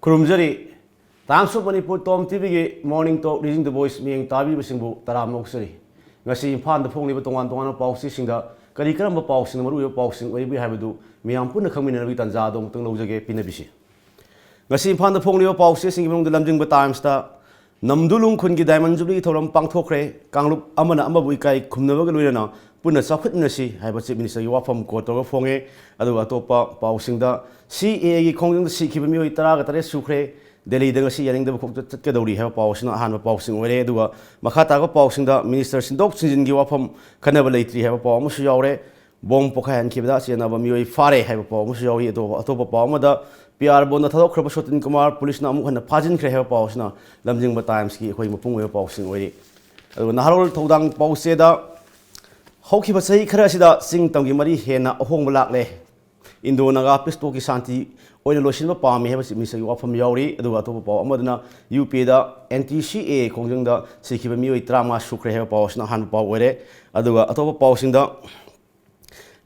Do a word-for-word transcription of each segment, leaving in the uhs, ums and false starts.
ꯈꯨꯔꯨꯝꯖꯔꯤ꯫ Times of Manipur, Tom ꯇꯤꯚꯤꯒꯤ Morning Talk, Reading the Voice ꯃꯤꯠꯌꯦꯡ ꯇꯥꯕꯤꯕꯁꯤꯡꯕꯨ ꯇꯔꯥꯝꯅ ꯑꯣꯛꯆꯔꯤ꯫ ꯉꯁꯤ ꯏꯝꯐꯥꯜꯗ ꯐꯣꯡꯂꯤꯕ ꯇꯣꯉꯥꯟ ꯇꯣꯉꯥꯟꯕ ꯄꯥꯎꯆꯦꯁꯤꯡꯗ ꯀꯔꯤ ꯀꯔꯝꯕ ꯄꯥꯎꯁꯤꯡꯅ ꯃꯔꯨꯑꯣꯏꯕ ꯄꯥꯎꯁꯤꯡ ꯑꯣꯏꯔꯤꯕꯒꯦ ꯍꯥꯏꯕꯗꯨ ꯃꯤꯌꯥꯝ ꯄꯨꯟꯅ ꯈꯪꯃꯤꯟꯅꯅꯕꯒꯤ ꯇꯥꯟꯖꯥ ꯑꯗꯨ ꯑꯃꯨꯛꯇꯪ ꯂꯧꯖꯒꯦ, ꯄꯤꯅꯕꯤꯁꯤ꯫ ꯉꯁꯤ ꯏꯝꯐꯥꯜꯗ ꯐꯣꯡꯂꯤꯕ ꯄꯥꯎꯆꯦꯁꯤꯡꯒꯤ ꯃꯅꯨꯡꯗ ꯂꯝꯖꯤꯡꯕ ꯇꯥꯏꯝꯁꯇ ꯅꯝꯗꯨꯂꯨꯡ ꯈꯨꯟꯒꯤ Diamond Jubilee ꯊꯧꯔꯝ ꯄꯥꯡꯊꯣꯛꯈ꯭ꯔꯦ, ꯀꯥꯡꯂꯨꯞ ꯑꯃꯅ ꯑꯃꯕꯨ ꯏꯀꯥꯏ ꯈꯨꯝꯅꯕꯒ ꯂꯣꯏꯅꯅ ꯄꯨꯟꯅ ꯆꯥꯎꯈꯠꯃꯤꯟꯅꯁꯤ ꯍꯥꯏꯕ Chief Ministerꯒꯤ ꯋꯥꯐꯝ quote ꯇꯧꯔꯒ ꯐꯣꯡꯉꯦ꯫ ꯑꯗꯨꯒ ꯑꯇꯣꯞꯄ ꯄꯥꯎꯁꯤꯡꯗ, CAAꯒꯤ ꯈꯣꯡꯖꯪꯗ ꯁꯤꯈꯤꯕ ꯃꯤꯑꯣꯏ ꯇꯔꯥꯒ ꯇꯔꯦꯠ ꯁꯨꯈ꯭ꯔꯦ, ꯗꯦꯜꯂꯤꯗ ꯉꯁꯤ ꯌꯥꯅꯤꯡꯗꯕ ꯈꯣꯡꯆꯠ ꯆꯠꯀꯗꯧꯔꯤ ꯍꯥꯏꯕ ꯄꯥꯎ ꯑꯁꯤꯅ ꯑꯍꯥꯟꯕ ꯄꯥꯎꯁꯤꯡ ꯑꯣꯏꯔꯦ꯫ ꯑꯗꯨꯒ ꯃꯈꯥ ꯇꯥꯕ ꯄꯥꯎꯁꯤꯡꯗ, Minister ꯁꯤꯟꯗꯣꯛ ꯁꯤꯟꯖꯤꯟꯒꯤ ꯋꯥꯐꯝ ꯈꯟꯅꯕ ꯂꯩꯇ꯭ꯔꯤ ꯍꯥꯏꯕ ꯄꯥꯎ ꯑꯃꯁꯨ ꯌꯥꯎꯔꯦ꯫ ꯕꯣꯝ ꯄꯣꯈꯥꯏꯍꯟꯈꯤꯕꯗ ꯆꯦꯟꯅꯕ ꯃꯤꯑꯣꯏ ꯐꯥꯔꯦ ꯍꯥꯏꯕ ꯄꯥꯎ ꯑꯃꯁꯨ ꯌꯥꯎꯔꯤ꯫ ꯑꯇꯣꯞꯄ, ꯑꯇꯣꯞꯄ ꯄꯥꯎ ꯑꯃꯗ, ꯄꯤ ꯑꯥꯔ ꯕꯣꯟꯗ ꯊꯥꯗꯣꯛꯈ꯭ꯔꯕ ꯁꯣꯇꯤꯟ ꯀꯨꯃꯥꯔ ꯄꯨꯂꯤꯁꯅ ꯑꯃꯨꯛ ꯍꯟꯅ ꯐꯥꯖꯤꯟꯈ꯭ꯔꯦ ꯍꯥꯏꯕ ꯄꯥꯎ ꯑꯁꯤꯅ ꯂꯝꯖꯤꯡꯕ ꯇꯥꯏꯝꯁꯀꯤ ꯑꯩꯈꯣꯏ ꯃꯄꯨꯡ ꯑꯣꯏꯕ ꯄꯥꯎꯁꯤꯡ ꯑꯣꯏꯔꯤ꯫ ꯑꯗꯨꯒ ꯅꯍꯥꯔꯣꯜ ꯊꯧꯗꯥꯡ ꯄꯥꯎꯆꯦꯗ, ꯍꯧꯈꯤꯕ ꯆꯍꯤ ꯈꯔ ꯑꯁꯤꯗ ꯆꯤꯡ ꯇꯝꯒꯤ ꯃꯔꯤ ꯍꯦꯟꯅ ꯑꯍꯣꯡꯕ ꯂꯥꯛꯂꯦ, ꯏꯟꯗꯣ ꯅꯥꯒꯥ ꯄꯤꯁ ꯇꯣꯛꯀꯤ ꯁꯥꯟꯇꯤ ꯑꯣꯏꯅ ꯂꯣꯏꯁꯤꯟꯕ ꯄꯥꯝꯃꯤ ꯍꯥꯏꯕ Chief Ministerꯒꯤ ꯋꯥꯐꯝ ꯌꯥꯎꯔꯤ꯫ ꯑꯗꯨꯒ ꯑꯇꯣꯞꯄ ꯄꯥꯎ ꯑꯃꯗꯅ, UPꯗ anti CAA ꯈꯣꯡꯖꯪꯗ ꯁꯤꯈꯤꯕ ꯃꯤꯑꯣꯏ ꯇꯔꯥꯃꯉꯥ ꯁꯨꯈ꯭ꯔꯦ ꯍꯥꯏꯕ ꯄꯥꯎ ꯑꯁꯤꯅ ꯑꯍꯥꯟꯕ ꯄꯥꯎ ꯑꯣꯏꯔꯦ꯫ ꯑꯗꯨꯒ ꯑꯇꯣꯞꯄ ꯄꯥꯎꯁꯤꯡꯗ,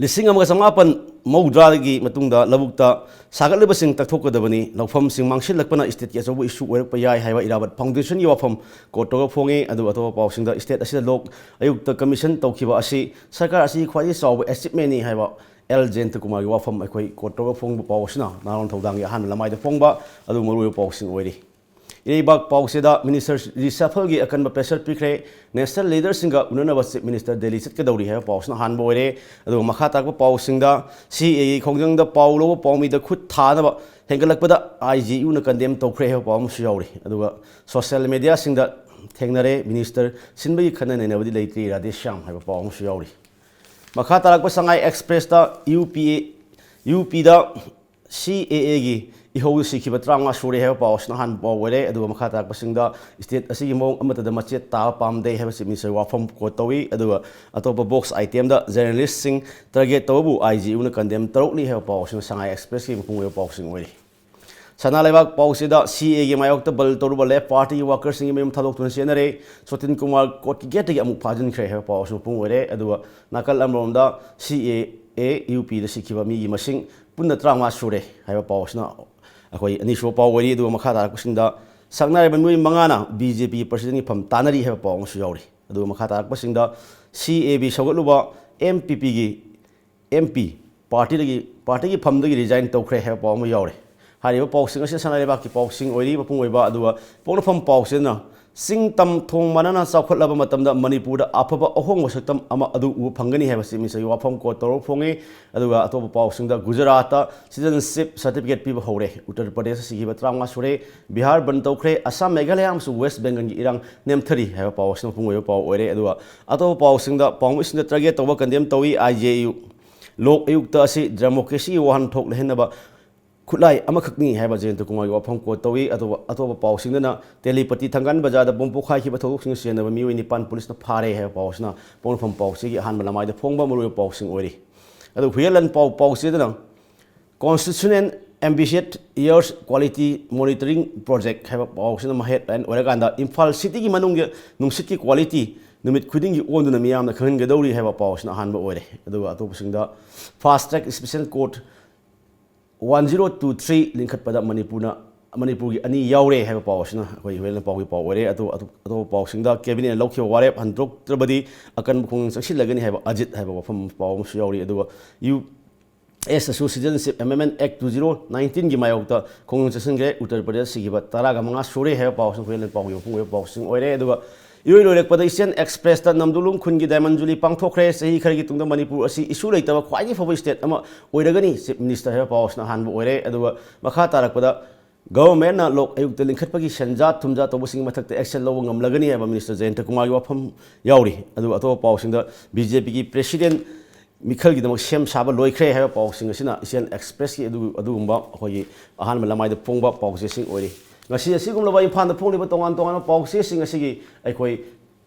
ꯂꯤꯁꯤꯡ ꯑꯃꯒ ꯆꯃꯥꯄꯟ ꯃꯧꯗ꯭ꯔꯥꯒꯤ ꯃꯇꯨꯡꯗ ꯂꯧꯕꯨꯛꯇ ꯁꯥꯒꯠꯂꯤꯕꯁꯤꯡ ꯇꯛꯊꯣꯛꯀꯗꯕꯅꯤ, ꯂꯧꯐꯝꯁꯤꯡ ꯃꯥꯡꯁꯤꯜꯂꯛꯄꯅ stateꯀꯤ ꯑꯆꯧꯕ issue ꯑꯣꯏꯔꯛꯄ ꯌꯥꯏ ꯍꯥꯏꯕ ꯏꯔꯥꯕꯠ Foundationꯒꯤ ꯋꯥꯐꯝ quote ꯇꯧꯔꯒ ꯐꯣꯡꯉꯤ꯫ ꯑꯗꯨꯒ ꯑꯇꯣꯞꯄ ꯄꯥꯎꯁꯤꯡꯗ, state ꯑꯁꯤꯗ ꯂꯣꯛ ꯑꯌꯨꯛꯇ commission ꯇꯧꯈꯤꯕ ꯑꯁꯤ ꯁꯔꯀꯥꯔ ꯑꯁꯤꯒꯤ ꯈ꯭ꯋꯥꯏꯗꯒꯤ ꯆꯥꯎꯕ achievementꯅꯤ ꯍꯥꯏꯕ ꯑꯦꯜ ꯖꯌꯟꯇꯀꯨꯃꯥꯔꯒꯤ ꯋꯥꯐꯝ ꯑꯩꯈꯣꯏ quote ꯇꯧꯔꯒ ꯐꯣꯡꯕ ꯄꯥꯎ ꯑꯁꯤꯅ ꯅꯍꯥꯔꯣꯜ ꯊꯧꯗꯥꯡꯒꯤ ꯑꯍꯥꯟꯕ ꯂꯃꯥꯏꯗ ꯐꯣꯡꯕ ꯑꯗꯨ ꯃꯔꯨꯑꯣꯏꯕ ꯄꯥꯎꯁꯤꯡ ꯑꯣꯏꯔꯤ꯫ ꯏꯔꯩꯕꯥꯛ ꯄꯥꯎꯆꯦꯗ, Minister reshuffleꯒꯤ ꯑꯀꯟꯕ pressure ꯄꯤꯈ꯭ꯔꯦ, national leaderꯁꯤꯡꯒ ꯎꯅꯅꯕ Chief Minister ꯗꯦꯜꯂꯤ ꯆꯠꯀꯗꯧꯔꯤ ꯍꯥꯏꯕ ꯄꯥꯎꯁꯤꯅ ꯑꯍꯥꯟꯕ ꯑꯣꯏꯔꯦ꯫ ꯑꯗꯨꯒ ꯃꯈꯥ ꯇꯥꯔꯛꯄ ꯄꯥꯎꯁꯤꯡꯗ, CAAꯒꯤ ꯈꯣꯡꯖꯪꯗ ꯄꯥꯎ ꯂꯧꯕ ꯄꯥꯎꯃꯤꯗ ꯈꯨꯠ ꯊꯥꯅꯕ ꯍꯦꯟꯒꯠꯂꯛꯄꯗ IGUꯅ condemn ꯇꯧꯈ꯭ꯔꯦ ꯍꯥꯏꯕ ꯄꯥꯎ ꯑꯃꯁꯨ ꯌꯥꯎꯔꯤ꯫ ꯑꯗꯨꯒ social mediaꯁꯤꯡꯗ ꯊꯦꯡꯅꯔꯦ, Minister ꯁꯤꯟꯕꯒꯤ ꯈꯟꯅ ꯅꯩꯅꯕꯗꯤ ꯂꯩꯇ꯭ꯔꯤ, ꯔꯥꯙꯦꯁ꯭ꯌꯥꯝ ꯍꯥꯏꯕ ꯄꯥꯎ ꯑꯃꯁꯨ ꯌꯥꯎꯔꯤ꯫ ꯃꯈꯥ ꯇꯥꯔꯛꯄ ꯁꯉꯥꯏ Expressꯇ, UPA, UPꯗ CAAꯒꯤ ꯏꯍꯧꯗ ꯁꯤꯈꯤꯕ ꯇꯔꯥꯃꯉꯥ ꯁꯨꯔꯦ ꯍꯥꯏꯕ ꯄꯥꯎ ꯑꯁꯤꯅ ꯑꯍꯥꯟꯕ ꯄꯥꯎ ꯑꯣꯏꯔꯦ꯫ ꯑꯗꯨꯒ ꯃꯈꯥ ꯇꯥꯔꯛꯄꯁꯤꯡꯗ, state ꯑꯁꯤꯒꯤ ꯃꯑꯣꯡ ꯑꯃꯠꯇꯗ ꯃꯆꯦꯠ ꯇꯥꯕ ꯄꯥꯝꯗꯦ ꯍꯥꯏꯕ Chief Minister ꯋꯥꯐꯝ quote ꯇꯧꯏ꯫ ꯑꯗꯨꯒ ꯑꯇꯣꯞꯄ box itemꯗ, journalistꯁꯤꯡ target ꯇꯧꯕꯕꯨ IGUꯅ condemn ꯇꯧꯔꯛꯂꯤ ꯍꯥꯏꯕ ꯄꯥꯎ ꯑꯁꯤꯅ ꯁꯉꯥꯏ Expressꯀꯤ ꯃꯄꯨꯡ ꯑꯣꯏꯕ ꯄꯥꯎꯁꯤꯡ ꯑꯣꯏꯔꯤ꯫ ꯁꯅꯥ ꯂꯩꯕꯥꯛ ꯄꯥꯎꯁꯤꯗ ꯁꯤ ꯑꯦꯒꯤ ꯃꯥꯌꯣꯛꯇ ꯕꯟ ꯇꯧꯔꯨꯕ ꯂꯦꯐ ꯄꯥꯔꯇꯤꯒꯤ ꯋꯥꯀꯔꯁꯤꯡꯒꯤ ꯃꯌꯨꯝ ꯊꯥꯗꯣꯛꯇꯨꯅ ꯆꯦꯟꯅꯔꯦ꯫ ꯁꯣꯇꯤꯟ ꯀꯨꯃꯥꯔ ꯀꯣꯔꯠꯀꯤ ꯒꯦꯠꯇꯒꯤ ꯑꯃꯨꯛ ꯐꯥꯖꯤꯟꯈ꯭ꯔꯦ ꯍꯥꯏꯕ ꯄꯥꯎ ꯑꯁꯤ ꯃꯄꯨꯡ ꯑꯣꯏꯔꯦ꯫ ꯑꯗꯨꯒ ꯅꯥꯀꯜ ꯑꯃꯔꯣꯝꯗ ꯁꯤ ꯑꯦ ꯑꯦ ꯌꯨ ꯄꯤꯗ ꯁꯤꯈꯤꯕ ꯃꯤꯒꯤ ꯃꯁꯤꯡ ꯄꯨꯟꯅ ꯇꯔꯥꯃꯉꯥ ꯁꯨꯔꯦ ꯍꯥꯏꯕ ꯄꯥꯎ ꯑꯁꯤꯅ ꯑꯩꯈꯣꯏ ꯑꯅꯤꯁꯨꯕ ꯄꯥꯎ ꯑꯣꯏꯔꯤ꯫ ꯑꯗꯨꯒ ꯃꯈꯥ ꯇꯥꯔꯛꯄꯁꯤꯡꯗ ꯁꯛꯅꯥꯏꯔꯕ ꯃꯤꯑꯣꯏ ꯃꯉꯥꯅ ꯕꯤ ꯖꯦ ꯄꯤꯒꯤ ꯄ꯭ꯔꯁꯤꯗꯦꯟꯒꯤ ꯐꯝ ꯇꯥꯟꯅꯔꯤ ꯍꯥꯏꯕ ꯄꯥꯎ ꯑꯃꯁꯨ ꯌꯥꯎꯔꯤ꯫ ꯑꯗꯨꯒ ꯃꯈꯥ ꯇꯥꯔꯛꯄꯁꯤꯡꯗ ꯁꯤ ꯑꯦ ꯕꯤ ꯁꯧꯒꯠꯂꯨꯕ ꯑꯦꯝ ꯄꯤ ꯄꯤꯒꯤ ꯑꯦꯝ ꯄꯤ ꯄꯥꯔꯇꯤꯗꯒꯤ, ꯄꯥꯔꯇꯤꯒꯤ ꯐꯝꯗꯒꯤ ꯔꯤꯖꯥꯏꯟ ꯇꯧꯈ꯭ꯔꯦ ꯍꯥꯏꯕ ꯄꯥꯎ ꯑꯃ ꯌꯥꯎꯔꯦ꯫ ꯍꯥꯏꯔꯤꯕ ꯄꯥꯎꯁꯤꯡ ꯑꯁꯤ ꯁꯅꯥ ꯂꯩꯕꯥꯛꯀꯤ ꯄꯥꯎꯁꯤꯡ ꯑꯣꯏꯔꯤ꯫ ꯃꯄꯨꯡ ꯑꯣꯏꯕ ꯑꯗꯨꯒ ꯄꯣꯛꯅꯐꯝ ꯄꯥꯎꯁꯤꯅ ꯆꯤꯡ ꯇꯝ ꯊꯣꯡ ꯃꯥꯟꯅꯅ ꯆꯥꯎꯈꯠꯂꯕ ꯃꯇꯝꯗ ꯃꯅꯤꯄꯨꯔꯗ ꯑꯐꯕ ꯑꯍꯣꯡꯕ ꯁꯛꯇꯝ ꯑꯃ ꯑꯗꯨ ꯎꯕ ꯐꯪꯒꯅꯤ ꯍꯥꯏꯕꯁꯤ ꯃꯤꯁꯛꯀꯤ ꯋꯥꯐꯝ ꯀꯣꯠ ꯇꯧꯔꯒ ꯐꯣꯡꯉꯤ꯫ ꯑꯗꯨꯒ ꯑꯇꯣꯞꯄ ꯄꯥꯎꯁꯤꯡꯗ ꯒꯨꯖꯔꯥꯠꯇ ꯁꯤꯇꯤꯖꯟꯁꯤꯞ ꯁꯥꯔꯇꯤꯐꯤꯀꯦꯠ ꯄꯤꯕ ꯍꯧꯔꯦ꯫ ꯎꯠꯇꯔ ꯄ꯭ꯔꯗꯦꯁꯇ ꯁꯤꯈꯤꯕ ꯇꯔꯥꯃꯉꯥ ꯁꯨꯔꯦ꯫ ꯕꯤꯍꯥꯔ ꯕꯟ ꯇꯧꯈ꯭ꯔꯦ꯫ ꯑꯁꯥꯝ, ꯃꯦꯘꯥꯂꯌꯥ ꯑꯃꯁꯨꯡ ꯋꯦꯁ ꯕꯦꯡꯒꯜꯒꯤ ꯏꯔꯥꯡ ꯅꯦꯝꯊꯔꯤ ꯍꯥꯏꯕ ꯄꯥꯎ ꯑꯁꯤꯅ ꯃꯄꯨꯡ ꯑꯣꯏꯕ ꯄꯥꯎ ꯑꯣꯏꯔꯦ꯫ ꯑꯗꯨꯒ ꯑꯇꯣꯞꯄ ꯄꯥꯎꯁꯤꯡꯗ ꯄꯥꯎꯃꯤꯁꯤꯡꯗ ꯇꯥꯔꯒꯦꯠ ꯇꯧꯕ ꯀꯟꯗꯦꯝ ꯇꯧꯏ꯫ ꯑꯥꯏ ꯖꯦ ꯌꯨ꯫ ꯂꯣꯛ ꯑꯌꯨꯛꯇ ꯑꯁꯤ ꯗꯦꯃꯣꯀ꯭ꯔꯦꯁꯤꯒꯤ ꯋꯥꯍꯟꯊꯣꯛ ꯂꯩꯍꯟꯅꯕ ꯈꯨꯠꯂꯥꯏ ꯑꯃꯈꯛꯅꯤ ꯍꯥꯏꯕ ꯖꯌꯟꯇ ꯀꯨꯃꯥꯔꯒꯤ ꯋꯥꯐꯝ ꯀꯣꯠ ꯇꯧꯏ꯫ ꯑꯗꯨꯒ ꯑꯇꯣꯞꯄ ꯄꯥꯎꯁꯤꯡꯗꯅ ꯇꯦꯂꯤꯄꯇꯤ ꯊꯪꯒꯥꯜ ꯕꯖꯥꯔꯗ ꯕꯣꯝ ꯄꯣꯈꯥꯏꯈꯤꯕ ꯊꯧꯗꯣꯛꯁꯤꯡꯗ ꯆꯦꯟꯅꯕ ꯃꯤꯑꯣꯏ ꯅꯤꯄꯥꯟ ꯄꯨꯂꯤꯁꯅ ꯐꯥꯔꯦ ꯍꯥꯏꯕ ꯄꯥꯎ ꯑꯁꯤꯅ ꯄꯣꯛꯅꯐꯝ ꯄꯥꯎꯆꯦꯒꯤ ꯑꯍꯥꯟꯕ ꯂꯃꯥꯏꯗ ꯐꯣꯡꯕ ꯃꯔꯨꯑꯣꯏꯕ ꯄꯥꯎꯁꯤꯡ ꯑꯣꯏꯔꯤ꯫ ꯑꯗꯨꯒ ꯍꯨꯏꯌꯦꯟꯂꯥꯟ ꯄꯥꯎ, ꯄꯥꯎꯆꯦꯗꯅ Constitution and Ambitious Air Quality Monitoring Project ꯍꯥꯏꯕ ꯄꯥꯎꯁꯤꯅ ꯃꯍꯦꯠ ꯂꯥꯏꯟ ꯑꯣꯏꯔꯀꯥꯟꯗ ꯏꯝꯐꯥꯜ ꯁꯤꯇꯤꯒꯤ ꯃꯅꯨꯡꯒꯤ ꯅꯨꯡꯁꯤꯠꯀꯤ ꯀ꯭ꯋꯥꯂꯤꯇꯤ ꯅꯨꯃꯤꯠ ꯈꯨꯗꯤꯡꯒꯤ ꯑꯣꯟꯗꯨꯅ ꯃꯤꯌꯥꯝꯅ ꯈꯪꯍꯟꯒꯗꯧꯔꯤ ꯍꯥꯏꯕ ꯄꯥꯎꯁꯤꯅ ꯑꯍꯥꯟꯕ ꯑꯣꯏꯔꯦ꯫ ꯑꯗꯨꯒ ꯑꯇꯣꯞꯄꯁꯤꯡꯗ Fast Track Special Court one zero two three ꯂꯤꯡꯈꯠꯄꯗ ꯃꯅꯤꯄꯨꯔꯅ, ꯃꯅꯤꯄꯨꯔꯒꯤ ꯑꯅꯤ ꯌꯥꯎꯔꯦ ꯍꯥꯏꯕ ꯄꯥꯎ ꯑꯁꯤꯅ ꯑꯩꯈꯣꯏ ꯍꯨꯏꯌꯦꯟꯂꯥꯟ ꯄꯥꯎꯒꯤ ꯄꯥꯎ ꯑꯣꯏꯔꯦ꯫ ꯑꯇꯣꯞ-, ꯑꯇꯣꯞ-, ꯑꯇꯣꯞꯄ ꯄꯥꯎꯁꯤꯡꯗ ꯀꯦꯕꯤꯅꯦꯠꯅ ꯂꯧꯈꯤꯕ ꯋꯥꯔꯦꯞ ꯍꯟꯗꯣꯛꯇ꯭ꯔꯕꯗꯤ ꯑꯀꯟꯕ ꯈꯣꯡꯖꯪ ꯆꯪꯁꯤꯜꯂꯒꯅꯤ ꯍꯥꯏꯕ ꯑꯖꯤꯠ ꯍꯥꯏꯕ ꯋꯥꯐꯝ ꯄꯥꯎ ꯑꯃꯁꯨ ꯌꯥꯎꯔꯤ꯫ ꯑꯗꯨꯒ ꯌꯨ ꯑꯦꯁꯇꯁꯨ Citizenship Amendment Act two zero nineteenꯒꯤ ꯃꯥꯌꯣꯛꯇ ꯈꯣꯡꯖꯪ ꯆꯪꯁꯤꯟꯈ꯭ꯔꯦ꯫ ꯎꯠꯇꯔ ꯄ꯭ꯔꯗꯦꯁ ꯁꯤꯈꯤꯕ ꯇꯔꯥꯒ ꯃꯉꯥ ꯁꯨꯔꯦ ꯍꯥꯏꯕ ꯄꯥꯎꯁꯤꯡ ꯍꯨꯏꯌꯦꯟꯂꯥꯟ ꯄꯥꯎꯒꯤ ꯃꯄꯨꯡ ꯑꯣꯏꯕ ꯄꯥꯎꯁꯤꯡ ꯑꯣꯏꯔꯦ꯫ ꯑꯗꯨꯒ ꯏꯔꯣꯏ ꯂꯣꯏꯔꯛꯄꯗ Eastern Expressꯇ ꯅꯝꯗꯨꯂꯨꯡ ꯈꯨꯟꯒꯤ diamond jubilee ꯄꯥꯡꯊꯣꯛꯈ꯭ꯔꯦ꯫ ꯆꯍꯤ ꯈꯔꯒꯤ ꯇꯨꯡꯗ ꯃꯅꯤꯄꯨꯔ ꯑꯁꯤ issue ꯂꯩꯇꯕ ꯈ꯭ꯋꯥꯏꯗꯒꯤ ꯐꯕ state ꯑꯃ ꯑꯣꯏꯔꯒꯅꯤ, Chief Minister ꯍꯥꯏꯕ ꯄꯥꯎ ꯑꯁꯤꯅ ꯑꯍꯥꯟꯕ ꯑꯣꯏꯔꯦ꯫ ꯑꯗꯨꯒ ꯃꯈꯥ ꯇꯥꯔꯛꯄꯗ Governmentꯅ ꯂꯣꯛ ꯑꯌꯨꯛꯇ ꯂꯤꯡꯈꯠꯄꯒꯤ ꯁꯦꯟꯖꯥ ꯊꯨꯝꯖꯥ ꯇꯧꯕꯁꯤꯡꯒꯤ ꯃꯊꯛꯇ action ꯂꯧꯕ ꯉꯝꯂꯒꯅꯤ ꯍꯥꯏꯕ Minister ꯖꯌꯟꯇ ꯀꯨꯃꯥꯔꯒꯤ ꯋꯥꯐꯝ ꯌꯥꯎꯔꯤ꯫ ꯑꯗꯨꯒ ꯑꯇꯣꯞꯄ ꯄꯥꯎꯁꯤꯡꯗ ꯕꯤ ꯖꯦ ꯄꯤꯒꯤ president ꯃꯤꯈꯜꯒꯤꯗꯃꯛ ꯁꯦꯝ ꯁꯥꯕ ꯂꯣꯏꯈ꯭ꯔꯦ ꯍꯥꯏꯕ ꯄꯥꯎꯁꯤꯡ ꯑꯁꯤꯅ Eastern Expressꯀꯤ ꯑꯗꯨ-, ꯑꯗꯨꯒꯨꯝꯕ ꯑꯩꯈꯣꯏꯒꯤ ꯑꯍꯥꯟꯕ ꯂꯃꯥꯏꯗ ꯐꯣꯡꯕ ꯄꯥꯎꯆꯦꯁꯤꯡ ꯑꯣꯏꯔꯤ꯫ ꯉꯁꯤ ꯑꯁꯤꯒꯨꯝꯂꯕ ꯏꯝꯐꯥꯜꯗ ꯐꯣꯡꯂꯤꯕ ꯇꯣꯉꯥꯟ ꯇꯣꯉꯥꯟꯕ ꯄꯥꯎꯆꯦꯁꯤꯡ ꯑꯁꯤꯒꯤ ꯑꯩꯈꯣꯏ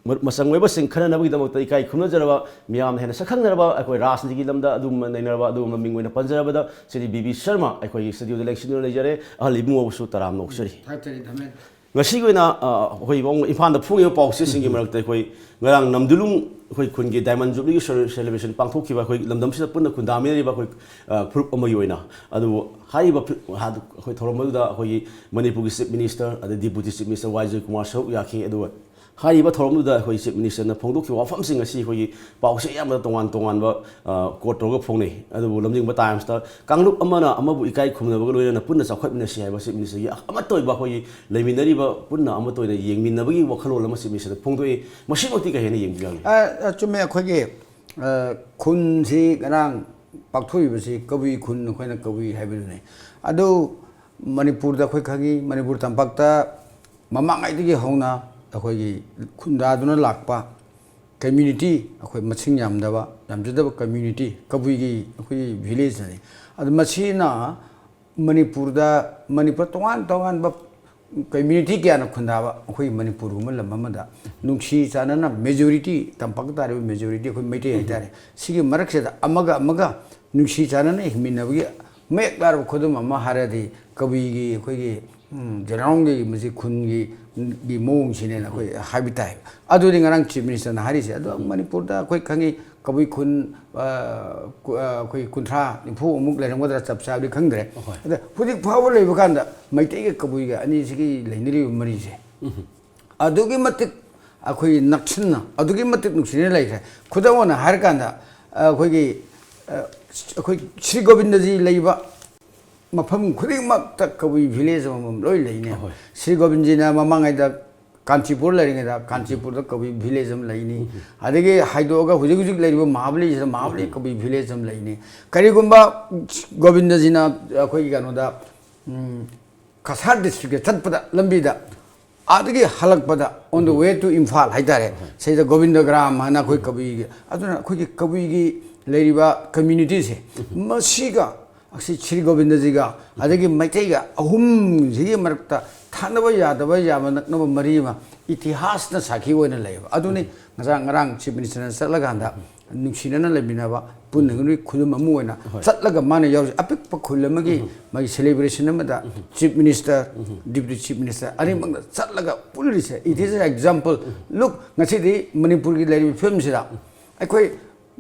ꯃ- ꯃꯆꯪ ꯑꯣꯏꯕꯁꯤꯡ ꯈꯟꯅꯅꯕꯒꯤꯗꯃꯛꯇ ꯏꯀꯥꯏ ꯈꯨꯝꯅꯖꯔꯕ, ꯃꯤꯌꯥꯝꯅ ꯍꯦꯟꯅ ꯁꯛꯈꯪꯅꯔꯕ, ꯑꯩꯈꯣꯏ ꯔꯥꯖꯅꯤꯇꯤꯒꯤ ꯂꯝꯗ ꯑꯗꯨꯒꯨꯝꯕ ꯅꯩꯅꯔꯕ ꯑꯗꯨꯒꯨꯝꯕ ꯃꯤꯡ ꯑꯣꯏꯅ ꯄꯟꯖꯔꯕꯗ ꯁ꯭ꯔꯤ ꯕꯤ ꯕꯤ ꯁꯔꯃ ꯑꯩꯈꯣꯏꯒꯤ ꯁ꯭ꯇꯨꯗꯤꯑꯣꯗ ꯂꯦꯡꯁꯤꯟꯗꯨꯅ ꯂꯩꯖꯔꯦ꯫ ꯑꯍꯜ ꯏꯕꯨꯡꯉꯣꯕꯨꯁꯨ ꯇꯔꯥꯝꯅ ꯑꯣꯛꯆꯔꯤ꯫ ꯊꯥꯒꯠꯆꯔꯤ, ꯙꯔꯃꯦꯟ꯫ ꯉꯁꯤꯒꯤ ꯑꯣꯏꯅ, ꯑ, ꯑꯩꯈꯣꯏ ꯏꯕꯨꯡꯉꯣ ꯏꯝꯐꯥꯜꯗ ꯐꯣꯡꯉꯤꯕ ꯄꯥꯎꯆꯦꯁꯤꯡꯒꯤ ꯃꯔꯛꯇ ꯑꯩꯈꯣꯏ ꯉꯔꯥꯡ ꯅꯝꯗꯨꯂꯨꯡ ꯑꯩꯈꯣꯏ ꯈꯨꯟꯒꯤ diamond jubilee ꯁꯦꯂꯦꯕ꯭ꯔꯦꯁꯟ ꯄꯥꯡꯊꯣꯛꯈꯤꯕ ꯑꯩꯈꯣꯏ ꯂꯝꯗꯝꯁꯤꯗ ꯄꯨꯟꯅ ꯈꯨꯟꯗꯥꯃꯤꯟꯅꯔꯤꯕ ꯑꯩꯈꯣꯏ, ꯑ, ꯐꯨꯔꯨꯞ ꯑꯃꯒꯤ ꯑꯣꯏꯅ꯫ ꯑꯗꯨꯕꯨ ꯍꯥꯏꯔꯤꯕ ꯐꯨ-, ꯍꯥ-, ꯑꯩꯈꯣꯏ ꯊꯧꯔꯝ ꯑꯗꯨꯗ ꯑꯩꯈꯣꯏꯒꯤ ꯃꯅꯤꯄꯨꯔꯒꯤ Chief Minister ꯑꯗꯩ Deputy Chief Minister ꯋꯥꯏ ꯖꯣꯏꯀꯨꯃꯥꯔ ꯁꯔꯨꯛ ꯌꯥꯈꯤ꯫ ꯑꯗꯨꯒ ꯍꯥꯏꯔꯤꯕ ꯊꯧꯔꯝꯗꯨꯗ ꯑꯩꯈꯣꯏ Chief Ministerꯅ ꯐꯣꯡꯗꯣꯛꯈꯤꯕ ꯋꯥꯐꯝꯁꯤꯡ ꯑꯁꯤ ꯑꯩꯈꯣꯏꯒꯤ ꯄꯥꯎꯆꯦ ꯑꯌꯥꯝꯕꯗ ꯇꯣꯉꯥꯟ ꯇꯣꯉꯥꯟꯕ, ꯑ, quote ꯇꯧꯔꯒ ꯐꯣꯡꯅꯩ꯫ ꯑꯗꯨꯕꯨ ꯂꯝꯖꯤꯡꯕ Timesꯇ ꯀꯥꯡꯂꯨꯞ ꯑꯃꯅ ꯑꯃꯕꯨ ꯏꯀꯥꯏ ꯈꯨꯝꯅꯕꯒ ꯂꯣꯏꯅꯅ ꯄꯨꯟꯅ ꯆꯥꯎꯈꯠꯃꯤꯟꯅꯁꯤ ꯍꯥꯏꯕ Chief Ministerꯒꯤ ꯑꯃꯠꯇ ꯑꯣꯏꯕ ꯑꯩꯈꯣꯏꯒꯤ ꯂꯩꯃꯤꯟꯅꯔꯤꯕ ꯄꯨꯟꯅ ꯑꯃꯠꯇ ꯑꯣꯏꯅ ꯌꯦꯡꯃꯤꯟꯅꯕꯒꯤ ꯋꯥꯈꯜꯂꯣꯟ ꯑꯃ Chief Ministerꯅ ꯐꯣꯡꯗꯣꯛꯏ꯫ ꯃꯁꯤꯃꯛꯇꯤ ꯀꯩ ꯍꯥꯏꯅ ꯌꯦꯡꯕꯤꯕꯒꯦ? ꯑ, ꯑ, ꯆꯨꯝꯃꯦ꯫ ꯑꯩꯈꯣꯏꯒꯤ, ꯑ, ꯈꯨꯟꯁꯤ ꯉꯔꯥꯡ ꯄꯥꯡꯊꯣꯛꯏꯕꯁꯤ ꯀꯕꯨꯏ ꯈꯨꯟ, ꯑꯩꯈꯣꯏꯅ ꯀꯕꯨꯏ ꯍꯥꯏꯕꯗꯨꯅꯤ꯫ ꯑꯗꯨ ꯃꯅꯤꯄꯨꯔꯗ ꯑꯩꯈꯣꯏ ꯈꯪꯉꯤ, ꯃꯅꯤꯄꯨꯔ ꯇꯝꯄꯥꯛꯇ ꯃꯃꯥꯡꯉꯩꯗꯒꯤ ꯍꯧꯅ ꯑꯩꯈꯣꯏꯒꯤ ꯈꯨꯟꯗꯥꯗꯨꯅ ꯂꯥꯛꯄ community, ꯑꯩꯈꯣꯏ ꯃꯁꯤꯡ ꯌꯥꯝꯗꯕ, ꯌꯥꯝꯖꯗꯕ community, ꯀꯕꯨꯏꯒꯤ ꯑꯩꯈꯣꯏꯒꯤ villageꯅꯤ꯫ ꯑꯗꯨ ꯃꯁꯤꯅ ꯃꯅꯤꯄꯨꯔꯗ, ꯃꯅꯤꯄꯨꯔ ꯇꯣꯉꯥꯟ ꯇꯣꯉꯥꯟꯕ community ꯀꯌꯥꯅ ꯈꯨꯟꯗꯥꯕ ꯑꯩꯈꯣꯏ ꯃꯅꯤꯄꯨꯔꯒꯨꯝꯕ ꯂꯝ ꯑꯃꯗ ꯅꯨꯡꯁꯤ ꯆꯥꯟꯅꯅ majority, ꯇꯝꯄꯥꯛꯇ ꯇꯥꯔꯤꯕ majority ꯑꯩꯈꯣꯏ ꯃꯩꯇꯩ ꯍꯥꯏꯇꯥꯔꯦ, ꯁꯤꯒꯤ ꯃꯔꯛꯁꯤꯗ ꯑꯃꯒ ꯑꯃꯒ ꯅꯨꯡꯁꯤ ꯆꯥꯟꯅꯅ ꯍꯤꯡꯃꯤꯟꯅꯕꯒꯤ ꯃꯌꯦꯛ ꯂꯥꯔꯕ ꯈꯨꯗꯝ ꯑꯃ ꯍꯥꯏꯔꯗꯤ ꯀꯕꯨꯏꯒꯤ ꯑꯩꯈꯣꯏꯒꯤ, ꯎꯝ, ꯖꯦꯅꯥꯎꯡꯒꯤ ꯃꯁꯤ ꯈꯨꯟꯒꯤ, ꯒꯤ ꯃꯑꯣꯡꯁꯤꯅꯦꯅ ꯑꯩꯈꯣꯏ ꯍꯥꯏꯕ ꯇꯥꯏ꯫ ꯑꯗꯨꯗꯤ ꯉꯔꯥꯡ Chief Ministerꯅ ꯍꯥꯏꯔꯤꯁꯦ꯫ ꯑꯗꯣ ꯃꯅꯤꯄꯨꯔꯗ ꯑꯩꯈꯣꯏ ꯈꯪꯉꯤ, ꯀꯕꯨꯏ ꯈꯨꯟ, ꯑ, ꯀꯨ-, ꯑ, ꯑꯩꯈꯣꯏ ꯀꯨꯟꯊ꯭ꯔꯥ, ꯅꯤꯐꯨ ꯑꯃꯨꯛ ꯂꯩꯔꯝꯒꯗ꯭ꯔꯥ, ꯆꯞ ꯆꯥꯕꯗꯤ ꯈꯪꯗ꯭ꯔꯦ꯫ ꯑꯍꯣꯏ꯫ ꯑꯗ ꯍꯧꯖꯤꯛ ꯐꯥꯎꯕ ꯂꯩꯕ ꯀꯥꯟꯗ ꯃꯩꯇꯩꯒ ꯀꯕꯨꯏꯒ ꯑꯅꯤꯁꯤꯒꯤ ꯂꯩꯅꯔꯤꯕ ꯃꯔꯤꯁꯦ ꯑꯗꯨꯛꯀꯤ ꯃꯇꯤꯛ ꯑꯩꯈꯣꯏꯒꯤ ꯅꯛꯁꯤꯟꯅ, ꯑꯗꯨꯛꯀꯤ ꯃꯇꯤꯛ ꯅꯨꯡꯁꯤꯅ ꯂꯩꯈ꯭ꯔꯦ꯫ ꯈꯨꯗꯝ ꯑꯣꯏꯅ ꯍꯥꯏꯔꯀꯥꯟꯗ, ꯑꯩꯈꯣꯏꯒꯤ, ꯑ, ꯑꯩꯈꯣꯏ ꯁ꯭ꯔꯤ ꯒꯣꯕꯤꯟꯗꯖꯤ ꯂꯩꯕ ꯃꯐꯝ ꯈꯨꯗꯤꯡꯃꯛꯇ ꯀꯕꯨꯏ village ꯑꯃꯃꯝ ꯂꯣꯏ ꯂꯩꯅꯦ꯫ ꯑꯍꯣꯏ꯫ ꯁ꯭ꯔꯤ ꯒꯣꯕꯤꯟꯗꯖꯤꯅ ꯃꯃꯥꯡꯉꯩꯗ ꯀꯥꯟꯆꯤꯄꯨꯔ ꯂꯩꯔꯤꯉꯩꯗ ꯀꯥꯟꯆꯤꯄꯨꯔꯗ ꯀꯕꯨꯏ village ꯑꯃ ꯂꯩꯅꯤ꯫ ꯑꯗꯒꯤ ꯍꯥꯏꯗꯣꯛꯑꯒ ꯍꯧꯖꯤꯛ ꯍꯧꯖꯤꯛ ꯂꯩꯔꯤꯕ ꯃꯍꯥꯕꯂꯤꯁꯤꯗ ꯃꯍꯥꯕꯂꯤ ꯀꯕꯨꯏ village ꯑꯃ ꯂꯩꯅꯤ꯫ ꯀꯔꯤꯒꯨꯝꯕ ꯒꯣꯕꯤꯟꯗꯖꯤꯅ ꯑꯩꯈꯣꯏꯒꯤ ꯀꯩꯅꯣꯗ, ꯎꯝ, ꯀꯁꯥꯔ districtꯇ ꯆꯠꯄꯗ ꯂꯝꯕꯤꯗ ꯑꯗꯒꯤ ꯍꯜꯂꯛꯄꯗ on the way to Imphal ꯍꯥꯏꯇꯥꯔꯦ, ꯁꯤꯗ ꯒꯣꯕꯤꯟꯗꯒ꯭ꯔꯥꯝ ꯍꯥꯏꯅ ꯑꯩꯈꯣꯏ ꯀꯕꯨꯏꯒꯤ, ꯑꯗꯨꯅ ꯑꯩꯈꯣꯏꯒꯤ ꯀꯕꯨꯏꯒꯤ ꯂꯩꯔꯤꯕ communityꯁꯦ, ꯃꯁꯤꯒ ꯑꯁꯤ ꯁ꯭ꯔꯤ ꯒꯣꯕꯤꯟꯗꯖꯤꯒ ꯑꯗꯒꯤ ꯃꯩꯇꯩꯒ ꯑꯍꯨꯝꯁꯤꯒꯤ ꯃꯔꯛꯇ ꯊꯥꯅꯕ ꯌꯥꯗꯕ, ꯌꯥꯝꯅ ꯅꯛꯅꯕ ꯃꯔꯤ ꯑꯃ ꯏꯇꯤꯍꯥꯁꯅ ꯁꯥꯈꯤ ꯑꯣꯏꯅ ꯂꯩꯌꯦꯕ꯫ ꯑꯗꯨꯅꯤ ꯉꯔꯥꯡ, ꯉꯔꯥꯡ ꯆꯤꯐ ꯃꯤꯅꯤꯁꯇꯔꯅ ꯆꯠꯂꯀꯥꯟꯗ ꯅꯨꯡꯁꯤꯅꯅ ꯂꯩꯃꯤꯟꯅꯕ, ꯄꯨꯟꯅ ꯈꯨꯗꯝ ꯑꯃ ꯑꯣꯏꯅ ꯆꯠꯂꯒ ꯃꯥꯅ ꯌꯥꯎꯔꯤ꯫ ꯑꯄꯤꯛꯄ ꯈꯨꯜ ꯑꯃꯒꯤ ꯃꯥꯒꯤ ꯁꯦꯂꯦꯕ꯭ꯔꯦꯁꯟ ꯑꯃꯗ chief minister, deputy chief minister ꯑꯅꯤꯃꯛꯅ ꯆꯠꯂꯒ ꯄꯨꯜꯂꯤꯁꯦ, it is an example. Look, ꯉꯁꯤꯗꯤ ꯃꯅꯤꯄꯨꯔꯒꯤ ꯂꯩꯔꯤꯕ ꯐꯤꯕꯝꯁꯤꯗ ꯑꯩꯈꯣꯏ